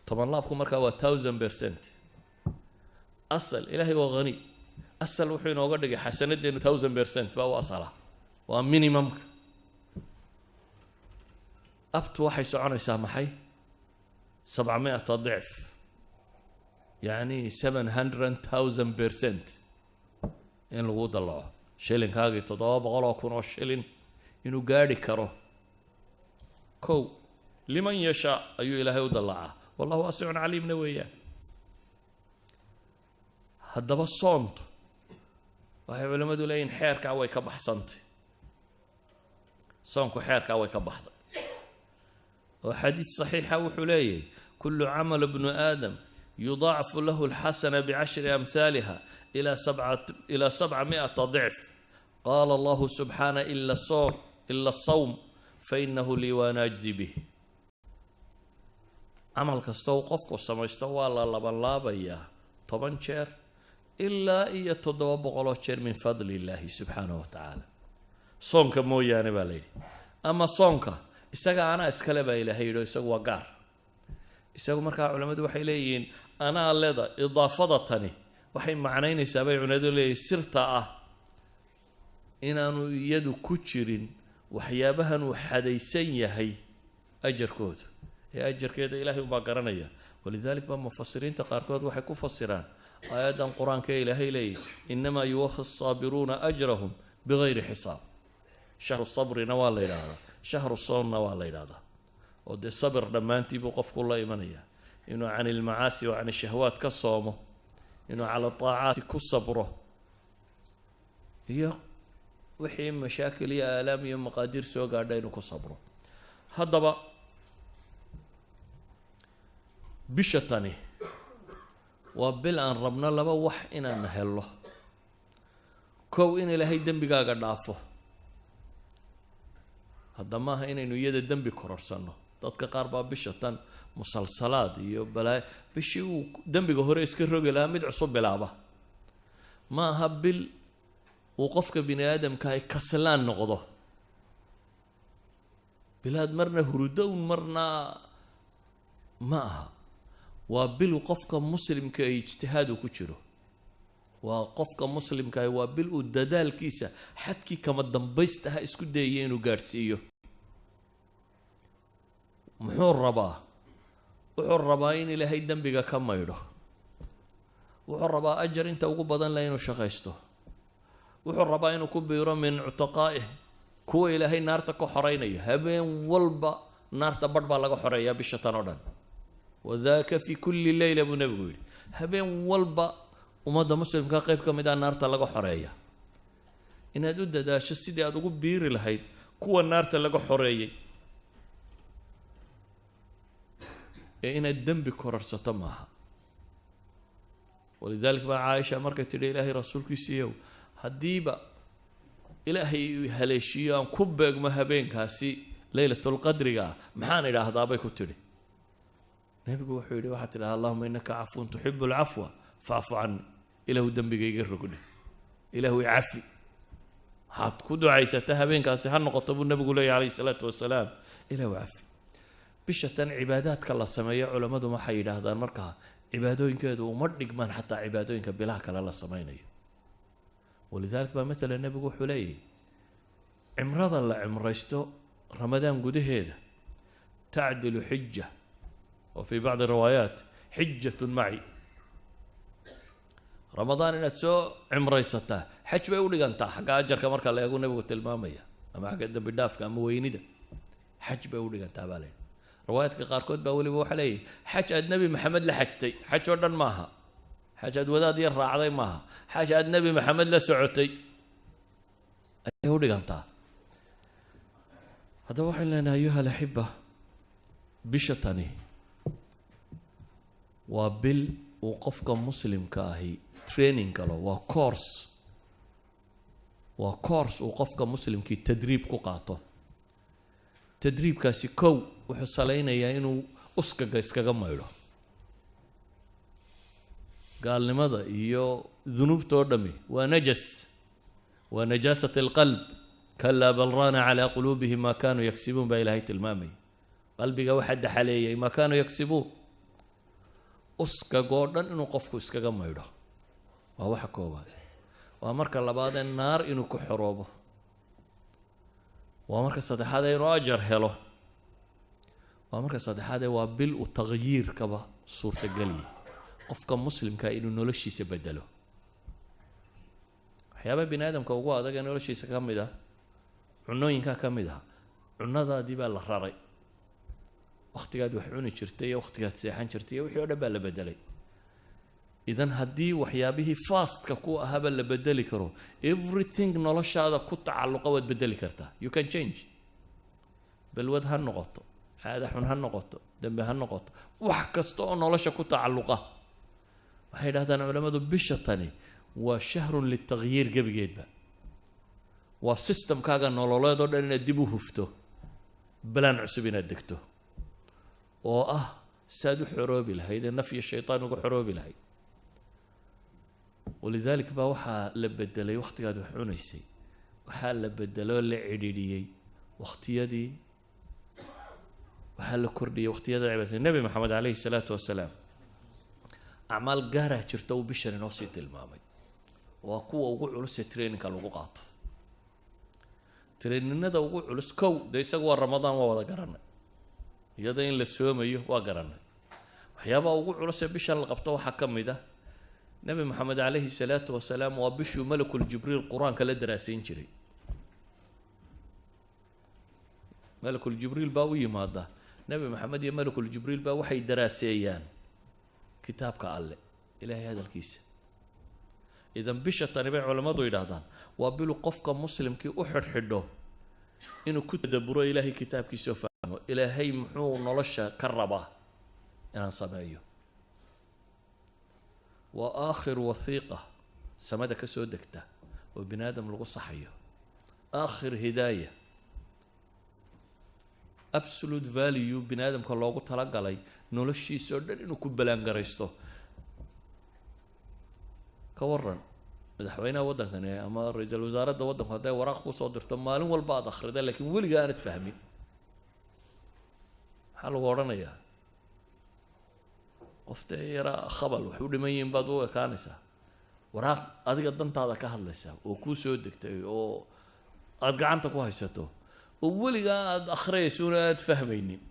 10 laabku markaa waa 1000%. Asal Ilaahay waa hani. Asal wuxuu inooga dhigay xasanadeenu 1000% baa u asala, waa minimumka. Abtu waxay soconaysaa maxay? 700 ضعف, yacni 700,000% in lagu dallaco shilinkaagii 700,000 oo shilin inuu gaadhi karo. Kow, liman yashaa ayuu Ilaahay u dallacaa, wallahu waasicun caliimna weeyaan. Haddaba soontu waxay culimmadu leeyihin xeerkaa way ka baxsantay. Soonku xeerkaa way ka baxday, oo xadiis saxiixa wuxuu leeyahay: كل عمل ابن آدم يضاعف له الحسنة بعشر أمثالها إلى 700 ضعف. قال الله سبحانه: إلا الصوم, إلا الصوم فإنه لي وأنا أجزي به. Camal kasta uu qofku samaysto waa la labanlaabayaa 10 jeer ilaa iyo 700 jeer min fadli illaahi subxaanahu wa tacaala, soonka mooyaane baa la yidhi. Ama soonka isaga anaa iskale baa Ilaahay yidhi, oo isagu waa gaar isagu. Markaa culammadu waxay leeyihiin anaa leda, idaafada tani waxay macnaynaysaa bay culimadu leeyihin sirta ah inaanu iyadu ku jirin waxyaabahan uu xadaysan yahay ajarkooda, ee ajarkeeda Ilahay unbaa garanaya. Walidalik baa mufasiriinta qaarkood waxay ku fasiraan aayaddan Qur-aanka ee Ilaahay leeyahy: إنما يوفى الصابرون أجرهم بغير حساب. شهر sabrina waa la yidhaahdaa, شهر soonna waa la yidhahdaa, oo dee sabir dhammaantii buu qofku la imanaya, inuu can ilmacaasi wa can ishahwaat ka soomo, inuu cala aacaati ku sabro, iyo wixii mashaakil iyo aalaam iyo maqaadiir soo gaadha inuu ku sabro. Haddaba bisha tani waa bil aan rabno laba wax inaan helo. Kow, in Ilaahay dembigaaga dhaafo. Hadda maaha inaynu iyada dembi kororsanno. Dadka qaar baa bisha tan musalsalaad iyo balaayo, bishii uu dembiga hore iska rogi lahaa mid cusub bilaaba. Ma aha bil uu qofka bini aadamka ay kaslaan noqdo, bilaad marna hurudo un marna ma aha. Waa bil uu qofka muslimka ay ijtihaadu ku jiro. Waa qofka muslimkaah, waa bil uu dadaalkiisa xadkii kama dambaystaha isku dayaya inuu gaadhsiiyo. Muxuu rabaa? Wuxuu rabaa in Ilaahay dembiga ka maydho. Wuxuu rabaa ajar inta ugu badan leh inuu shaqaysto. Wuxuu rabaa inuu ku biiro min cutaqaa'ih, kuwa Ilaahay naarta ka xoreynaya. Habeen walba naarta badh baa laga xoreeyaa bisha tan oo dhan. وذاك في كل ليلة buu Nebigu yidhi. Habeen walba ummadda muslimka qayb ka mid ah naarta laga xoreeya. Inaad u dadaasho sidii aada ugu biiri lahayd kuwa naarta laga xoreeyey, ee inaad dembi kororsato maaha. Walidalik baa Caaisha markay tidhi: "Ilaahay rasuulkiisiiyow, haddiiba Ilaahay haleeshiiyo aan ku beegmo habeenkaasi leylatulqadriga ah, maxaan idhaahdaa?" bay ku tidhi. Nebigu wuxuu yidhi: "Waxaad tidhaha: اللهم إنك عفو تحب العفو فاعف عني." Ilaahu dembiga iga rogdhe, Ilaahu icafi. Waxaad ku ducaysata habeenkaasi ha noqoto buu nebigu leeyahy calayhi salaatu wasalaam, Ilaahu cafi. Bisha tan cibaadaadka la sameeyo, culammadu waxay yidhaahdaan markaa cibaadooyinkeedu uma dhigmaan xataa cibaadooyinka bilaha kale la sameynayo. Walidalik baa matala nebigu wuxuu leeyahy cimrada la cimraysto Ramadaan gudaheeda تعدل حجة, وفي بعض الروايات حجة معي. Ramadaan inaad soo cimraysataa xaj bay u dhigantaa xagga ajarka marka la eego, nebigu tilmaamaya, ama xagga dembi dhaafka ama weynida, xaj bay u dhigantaa baa layidhi. Riwaayaadka qaarkood baa weliba waxaa leeyahy xaj aad Nebi Maxamed la xajtay. Xaj oo dhan maaha, xaj aad wadaad yar raacday maaha, xaj aad Nebi Maxamed la socotay ayay u dhigantaa. Haddaba waxaynu leenahay, أيها الأحبة, bisha tani waa bil uu qofka muslimka ahi training galo. Waa course, waa course uu qofka muslimkii tadriib ku qaato. Tadriibkaasi kow wuxuu salaynayaa inuu uskaga iskaga maydho, gaalnimada iyo dunuubta oo dhami waa najas, waa نجاسة القلب. كلا بل ران على قلوبهم ما كانوا يكسبون baa Ilaahay tilmaamaya. Qalbiga waxaa daxaleeyay ما كانوا يكسبون. Uskagoo dhan inuu qofku iskaga maydho. Waa waxa koowaad. Waa marka labaadee naar inuu ku xoroobo. Waa marka saddexaadee inuu ajar helo. Waa marka saddexaadee waa bil uu taqyiirkaba suurtageliyay qofka muslimkaa inuu noloshiisa bedelo. Waxyaaba bini aadamka ugu adag ee noloshiisa ka mid ah cunooyinkaa ka mid ah. Cunadaadii baa la raray, wakhtigaad wax cuni jirtay iyo wakhtigaad seexan jirtay iyo wixii o dhan baa la bedelay. Idan haddii waxyaabihii fastka ku ahaaba la bedeli karo, everything noloshaada ku tacalluqa waad bedeli kartaa. You can change. Balwad ha noqoto, caada xun ha noqoto, dembe ha noqoto, wax kasta oo nolosha ku tacalluqa. Waxay yidhahdaan culammadu, bisha tani waa شهر للتغيير gebigeedba. Waa systemkaaga nololeed oo dhan inaad dib u hufto, balaan cusub inaad degto oo ah saad u xoroobi lahayd ee naf iyo shaytaan uga xoroobi lahayd. ولذلك baa waxaa la bedelay wakhtigaad wax cunaysay, waxaa la bedeloo la cidhiidhiyey wakhtiyadii, waxaa la kordhiyey wakhtiyada cibaadada. Nebi Maxamed عليه الصلاة والسلام acmaal gaaraa jirta uu bishan inoo sii tilmaamay. Waa kuwa ugu culus ee trainingka lagu qaato, traininada ugu culus. Kow, dee isagu waa Ramadaan, waa wada garanay, iyada in la soomayo waa garanay. Waxyaabaha ugu culus ee bishan la qabto waxaa ka mid ah, Nebi Maxamed عليه الصلاة والسلام waa bishuu Malakul Jibriil Qur-aanka la daraasayn jiray. Malakul Jibriil baa u yimaada Nebi Maxamed, iyo Malakul Jibriil baa waxay daraaseeyaan kitaabka Alle, Ilaahay hadalkiisa. Idan bisha tani bay culammadu yidhaahdaan waa bilu qofka muslimkii u xidhxidho inuu ku tadaburo Ilaahay kitaabkiisa oo fahmo Ilaahay muxuu nolosha ka rabaa inaan sameeyo. Waa aakhir wasiiqa samada ka soo degta oo bini aadam lagu saxayo, aakhir hidaaya, absolute value bini aadamka loogu talagalay noloshiisa oo dhan inuu ku balaangaraysto. Ka waran madaxweynaha waddankani ama ra-iisul wasaaradda waddanku hadday waraaq kusoo dirto, maalin walba aad akhrida, laakiin weliga aanad fahmin? Maxaa lagu odhanayaa? Qof dee yaraa khabal wax u dhiman yihiin baad u ekaanaysaa. Waraaq adiga dantaada ka hadlaysaa oo kuu soo degtay oo aada gacanta ku haysato oo weligaa aada akhriyayso una aada fahmaynin.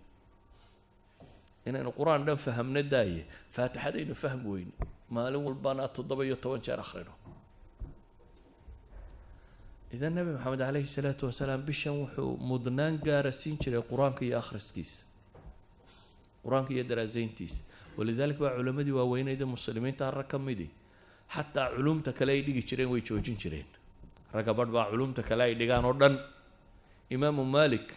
Inaynu Qur-aan dhan fahamno daaye, Faatixadaynu fahmi weyne, maalin walbana 17 jeer akhrino. Idan Nebi Maxamed عليه الصلاة والسلام bishan wuxuu mudnaan gaara siin jiray Qur-aanka iyo akhriskiisa, Qur-aanka iyo daraasayntiisa. ولذلك baa culammadii waaweyneyda muslimiinta rag ka midi xataa culumta kale ay dhigi jireen way joojin jireen. Ragga badh baa culumta kale ay dhigaan oo dhan, Imaamu Malik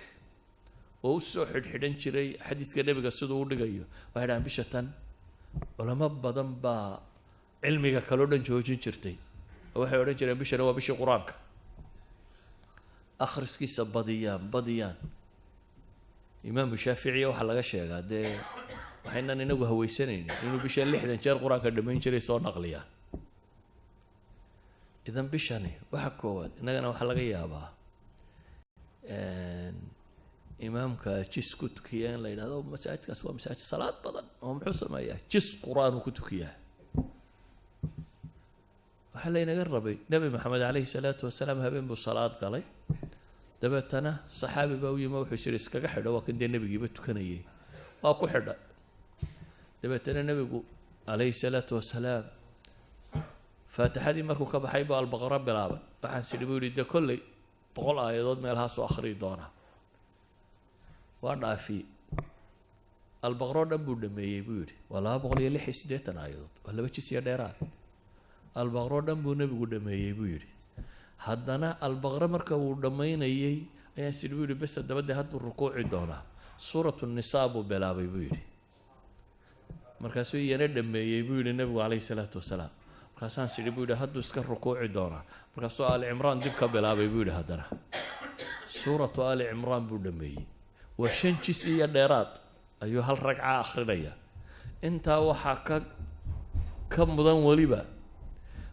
oo usoo xidhxidhan jiray xadiidka Nebiga siduu u dhigayo, waxay dhahaan bisha tan culamo badan baa cilmiga kaleo dhan joojin jirtay oo waxay odhan jireen bishana waa bishii Qur-aanka, akhriskiisa badiyaan badiyaan. Imaamu Shaaficiya waxaa laga sheegaa, dee waxaynan inagu haweysanaynin, inuu bishan 60 jeer Qur-aanka dhamayn jiray soo naqliyaan. Idan bishani waxa koowaad, innagana waxaa laga yaabaa imaamka jis ku tukiya in la yidhahdo masaajidkaas waa masaajid salaad badan oo muxuu sameeyaa, jis Qur-aan uu ku tukiyaa. Waxaa laynaga rabay, Nebi Maxamed عليه الصلاة والسلام habeen buu salaad galay. Dabeetana saxaabi baa u yimi, wuxuu is yidhi iskaga xidho, waa kan dee nebigiiba tukanayay, waa ku xidha. Dabeetana Nebigu عليه الصلاة والسلام Faatixadii markuu ka baxay buu Albaqaro bilaabay. Waxaan sidhi, buu yihi, dee kolley 100 aayadood meelahaasuu akhriyi doonaa. Waa dhaafiyey, Albaqro dhan buu dhameeyey, buu yidhi. Waa 286 aayadood, waa 2 jis iyo dheeraad. Albaqro dhan buu Nebigu dhameeyey, buu yidhi. Haddana Albaqro marka uu dhammaynayey ayaan sidhi, buu yidhi, bes haddaba dee hadduu rukuuci doonaa. Suuratu Nisaa buu bilaabay, buu yidhi. Markaasuu iyana dhameeyey, buu yidhi, Nebigu عليه الصلاة والسلام. Markaasaan sidhi, buu yidhi, hadduu iska rukuuci doonaa. Markaasuu Aali Cimraan dib ka bilaabay, buu yidhi. Haddana Suuratu Aali Cimraan buu dhameeyey. Waa 5 jis iyo dheeraad ayuu hal ragca akrinaya. Intaa waxaa ka mudan weliba,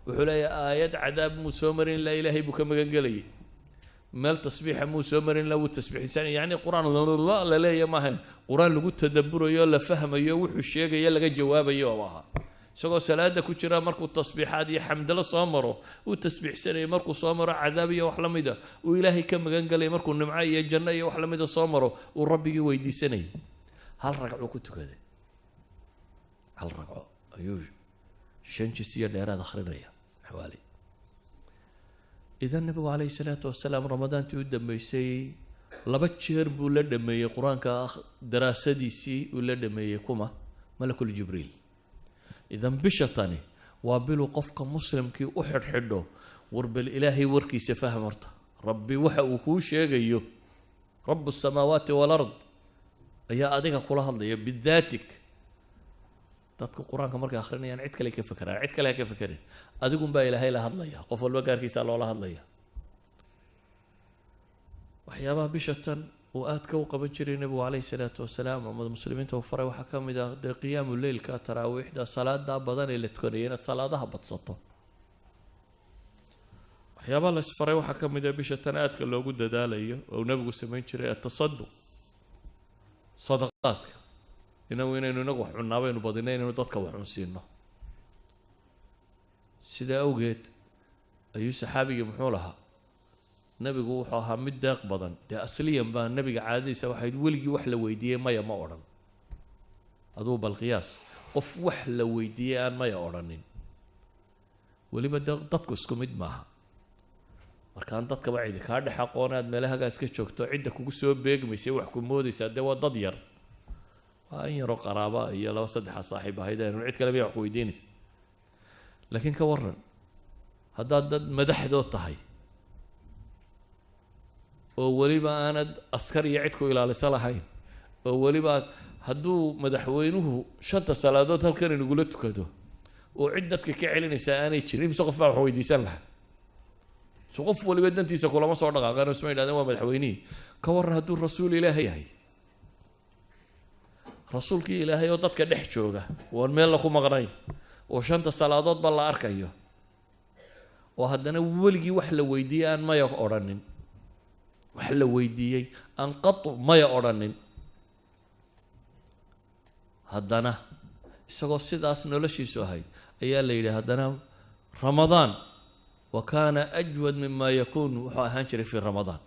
wuxuu leeyahay, aayad cadaab muu soo marin ilaa Ilaahay buu ka magan gelayay, meel tasbiixa muu soo marin ilaa wuu tasbiixsanay. Yacni Qur-aan la leeya maahayn, Qur-aan lagu tadabburayo, la fahmayo, wuxuu sheegayo laga jawaabayo oo ahaa. Isagoo salaada ku jira markuu tasbiixaad iyo xamdalo soo maro uu tasbiixsanayay, markuu soo maro cadaab iyo wax la mida uu Ilaahay ka magan galay, markuu nimco iyo janno iyo wax la mida soo maro uu Rabbigii weydiisanayay. Hal ragcuu ku tukaday, hal ragco ayuu 5 jis iyo dheeraad akhrinaya xawaali. Idan Nabigu calayhi salaatu wasalaam Ramadaantii u dambeysay 2 jeer buu la dhameeyey Qur-aanka daraasadiisii uu la dhameeyey kuma Malakul Jibriil. Idan bisha tani waa biluu qofka muslimkii u xidhxidho, war bal Ilaahay warkiisa fahm horta, Rabbi waxa uu kuu sheegayo, Rabu samaawaati walard ayaa adiga kula hadlaya bidaatik. Dadku Qur-aanka markay akhrinayaan cid kale ka fekeraan, cid kale ha ka fekerin, adigun baa Ilaahay la hadlaya, qof walba gaarkiisa loola hadlaya. Waxyaabaha bisha tan uu aadka u qaban jiray Nebigu calayhi salaatu wasalaam ama muslimiinta uu faray waxaa ka mid ah dee qiyaamu leylka, taraawiixda, salaada badan ee la tukanaya, inaad salaadaha badsato. Waxyaabaha la isfaray waxaa ka mid ah bisha tan aadka loogu dadaalayo oo uu Nebigu samayn jiray atasaduq, sadaqaadka. Inagu inaynu inagu wax cunnaa baynu badinay, inaynu dadka wax cunsiino. Sidaa awgeed ayuu saxaabigii muxuu lahaa? Nebigu wuxuu ahaa mid deeq badan. Dee asliyan baa nebiga caadadiisa waxayd weligii wax la weydiiyey maya ma odhan. Aduu bal qiyaas qof wax la weydiiyey aan maya odhanin. Weliba dee dadku isku mid maaha. Markaan dadkaba cidi kaa dhex aqoon, aad meelahagaas ka joogto, cidda kugu soo beegmaysay wax ku moodaysaa dee waa dad yar, waa in yaroo qaraaba iyo 2-3 saaxiib ahayd, aynu cid kale miya wax ku weydiinaysa. Laakiin ka waran haddaad dad madaxdood tahay oo weliba aanad askar iyo cid ku ilaalisa lahayn, oo weliba hadduu madaxweynuhu 5ta salaadood halkan inagula tukado oo cid dadka ka celinaysaa aanay jirin, imse qof baa wax weydiisan lahaa? So qof waliba dantiisa kulama soo dhaqaaqeen, isma yidhahdeen waa madaxweynihii. Ka warran hadduu rasuul Ilaahay yahay, rasuulkii Ilaahay oo dadka dhex jooga oon meel la ku maqnayn, oo 5ta salaadoodba la arkayo, oo haddana weligii wax la weydiiyey aan maya odhanin, wax la weydiiyey aan qatu maya odhanin, haddana isagoo sidaas noloshiisu ahayd ayaa la yidhi haddana Ramadaan wa kaana ajwad mima yakuun, wuxuu ahaan jiray fi Ramadaan,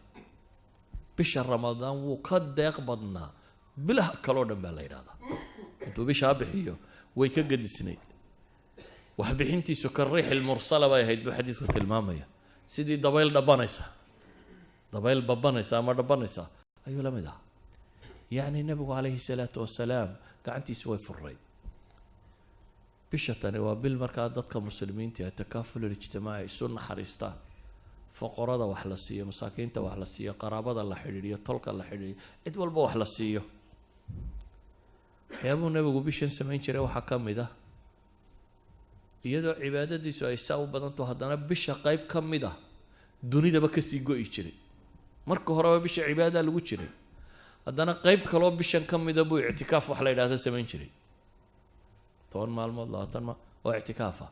bisha Ramadaan wuu ka deeq badnaa bilaha kaloo dhan baa la yidhahdaa. Intuu bishaa bixiyo way ka gadisnayd waxbixintiisu, ka riix ilmursala bay ahayd buu xadiidku tilmaamaya, sidii dabayl dhabanaysa, dabayl babanaysa ama dhabanaysa ayuu la mid ahaa. Yacni Nebigu calayhi salaatu wasalaam gacantiisu way furayd. Bisha tani waa bil markaa dadka muslimiinta ee takaaful ijtimaaci isu naxariistaan, foqorada wax la siiyo, masaakiinta wax la siiyo, qaraabada la xidhiidhiyo, tolka la xidhiidhiyo, cid walba wax la siiyo. Waxyaabuhu Nebigu bishan samayn jiray waxaa ka mid ah, iyadoo cibaadadiisu ay saa u badanto, haddana bisha qayb ka mid ah dunidaba kasii go'i jiray. Marka horeba bisha cibaada lagu jiray, haddana qayb kaloo bishan ka mida buu ictikaaf wax la yidhahda samayn jiray, 10 maalmood, 20 ma oo ictikaaf ah.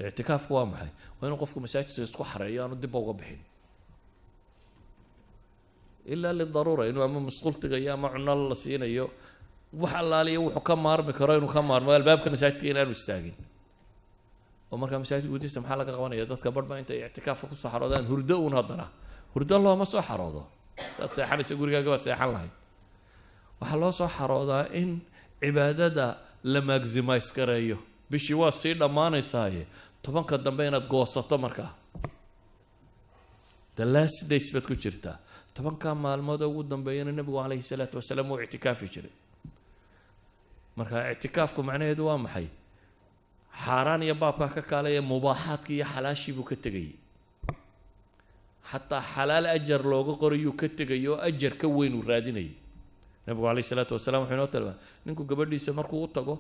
Ictikaafku waa maxay? Waa inuu qofku masaajidka isku xareeyo, aanu dibba uga bixin ilaa lidaruura, inuu ama musqul tegayo ama cuno la siinayo, wax allaaliya wuxuu ka maarmi karo inuu ka maarmo, albaabka masaajidka inaanu istaagin. Oo markaa masaajidka gudihiisa maxaa laga qabanaya? Dadka barhba intay ictikaafka kusoo xaroodaan hurdo uun, haddana hurdo looma soo xaroodo. Hadaad seexanayso gurigaaga baad seexan lahayd. Waxaa loo soo xaroodaa in cibaadada la maximize gareeyo. Bishii waa sii dhammaanaysaaye, 10ka dambe inaad goosato. Markaa the last days baad ku jirtaa. 10ka maalmood ugu dambeeyana Nebigu calayhi salaatu wasalaam wuu ictikaafi jiray. Marka ictikaafku macnaheedu waa maxay? Xaaraan iyo baabkaa ka kaalaya, mubaaxaadkii iyo xalaashii buu ka tegayay, xataa xalaal ajar looga qorayuu ka tegay oo ajar ka weyn uu raadinayay. Nabigu calayhi salaatu wasalaam wuxuu inoo tilmaamay ninku gabadhiisa markuu u tago,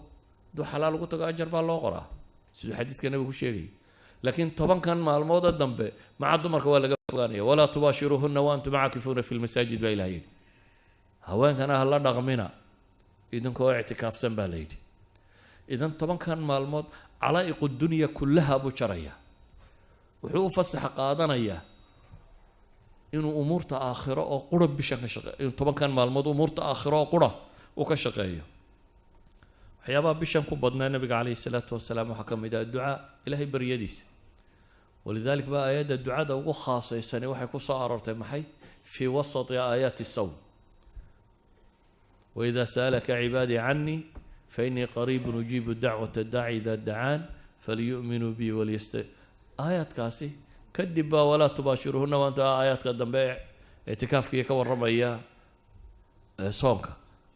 hadduu xalaal ugu tago ajar baa loo qoraa, siduu xadiidka Nabigu ku sheegayay. Laakiin 10kan maalmooda dambe maca dumarka waa laga fogaanaya. Walaa tubaashiruuhunna wa antum caakifuuna fi lmasaajid baa Ilaah yidhi. Haweenkana ha la dhaqmina idinkoo ictikaafsan baa la yidhi. Idan 10kan maalmood calaa'iqu dunya kullaha buu jaraya, wuxuu u fasax qaadanayaa inuu umuurta aakhiro oo qura bishan ka shaqeeyo, inuu 10kan maalmood umuurta aakhiro oo qura uu ka shaqeeyo. Waxyaabaha bishan ku badnaa Nabiga calayhi salaatu wasalaam waxaa ka mid ah ducaa, Ilahay baryadiisa. Walidalik baa aayadda ducada ugu khaasaysani waxay ku soo aroortay maxay? Fii wasati aayaati sawm. Waida sa'alaka cibaadii canii fainii qariibun ujiibu dacwata daaci idaa dacaan faliyu'minuu bi waliyasta. Aayaadkaasi kadib baa walaa tubaashiruhuna maanta aayaadka dambe ictikaafkiiyo ka warramaya soomka,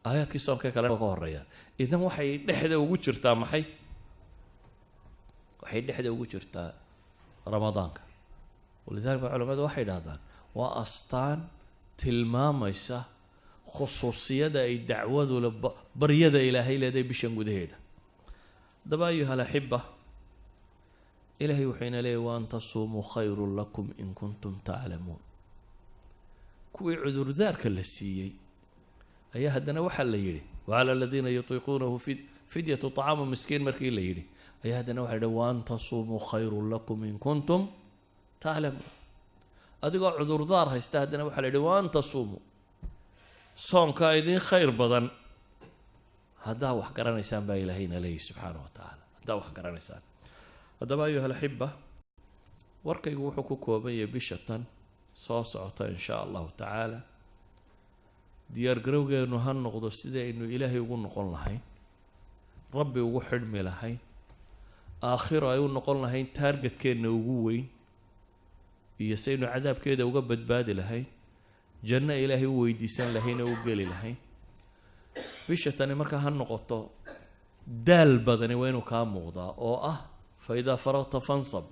aayaadkii soomka kale ka horeeyaan. Idan waxay dhexda ugu jirtaa maxay? Waxay dhexda ugu jirtaa Ramadaanka. Walidalik ba culamadu waxay idhahdaan waa astaan tilmaamaysa khusuusiyada ay dacwadu le, baryada Ilaahay leedahay bishan gudaheeda. Haddaba, ayuha alaxiba, Ilahay wuxuu ina leeyay: wa an tasuumuu khayrun lakum in kuntum taclamuun. Kuwii cudurdaarka la siiyey ayaa haddana waxaa la yidhi: wacala aladiina yutiiquunahu fidyatu طacaamu miskiin. Markii la yidhi ayaa haddana waxa yidhi: wa an tasuumuu khayrun lakum in kuntum taclamuun. Adigoo cudurdaar haysta haddana waxaa la yidhi: wa an tasuumuu, soonkaa idiin khayr badan haddaa wax garanaysaan, baa Ilaahayna leeyahy subxaana wa tacaala, haddaa wax garanaysaan. Haddaba, ayuha alaxiba, warkaygu wuxuu ku kooban yahay bisha tan soo socota, in shaa Allahu tacaala, diyaargarowgeenu ha noqdo sidii aynu Ilaahay ugu noqon lahayn, Rabbi ugu xidhmi lahayn, aakhiro ay u noqon lahayn targetkeenna ugu weyn, iyo saynu cadaabkeeda uga badbaadi lahayn, janno Ilaahay u weydiisan lahayn oo u geli lahayn. Bisha tani markaa ha noqoto daal badani waa inuu kaa muuqdaa, oo ah fa idaa faraqta fansab.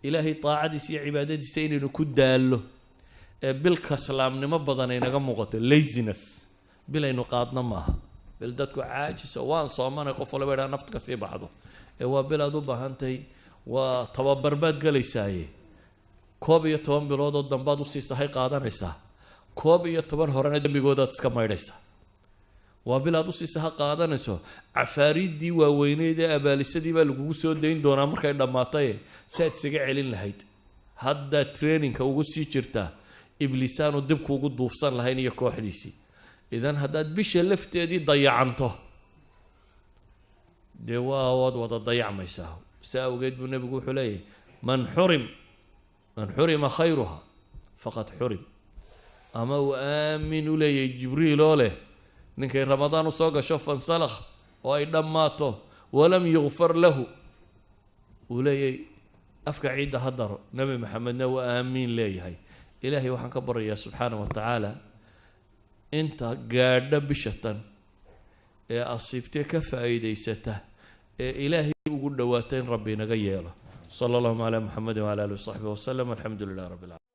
Ilaahay daacadiisa iyo cibaadadiisa inaynu ku daallo ee bil kaslaamnimo badan ay naga muuqato, laziness bil aynu qaadno maaha. Bil dadku caajiso, waan soomanay, qof waliba idhaa nafta ka sii baxdo, ee waa bil aad u baahantahay, waa tababar baad gelaysaaye. 11 biloodoo dambaad usii sahay qaadanaysaa, 11 horena dembigoodaad iska maydhaysaa. Waa bil aad usii saha qaadanayso. Cafaariiddii waaweyneyd ee abaalisadii baa lagugu soo dayn doonaa markay dhammaataye, si aad isaga celin lahayd haddaad trainingka ugu sii jirtaa, ibliisaanu dib kuugu duufsan lahayn iyo kooxdiisii. Idan haddaad bisha lafteedii dayacanto, dee waa waad wada dayacmaysaa. Si awgeed buu Nebigu wuxuu leeyahay: man xurima khayruha faqad xurim. Ama uu aamin u leeyahay Jibriil oo leh: ninkay Ramadaan usoo gasho, fansalakh, oo ay dhammaato, walam yukfar lahu, uu leeyahay afka ciidda ha daro. Nebi Maxamedna waa aamiin leeyahay. Ilaahay waxaan ka baryayaa subxaana wa tacaala inta gaadha bisha tan ee asiibtee ka faa'iidaysata ee Ilaahay ugu dhowaata in Rabbi inaga yeelo. Sala allahuma calaa Muxamedi wcala alihi wasaxbihi wasalam. Alxamdu lilah rabbi alcalamin.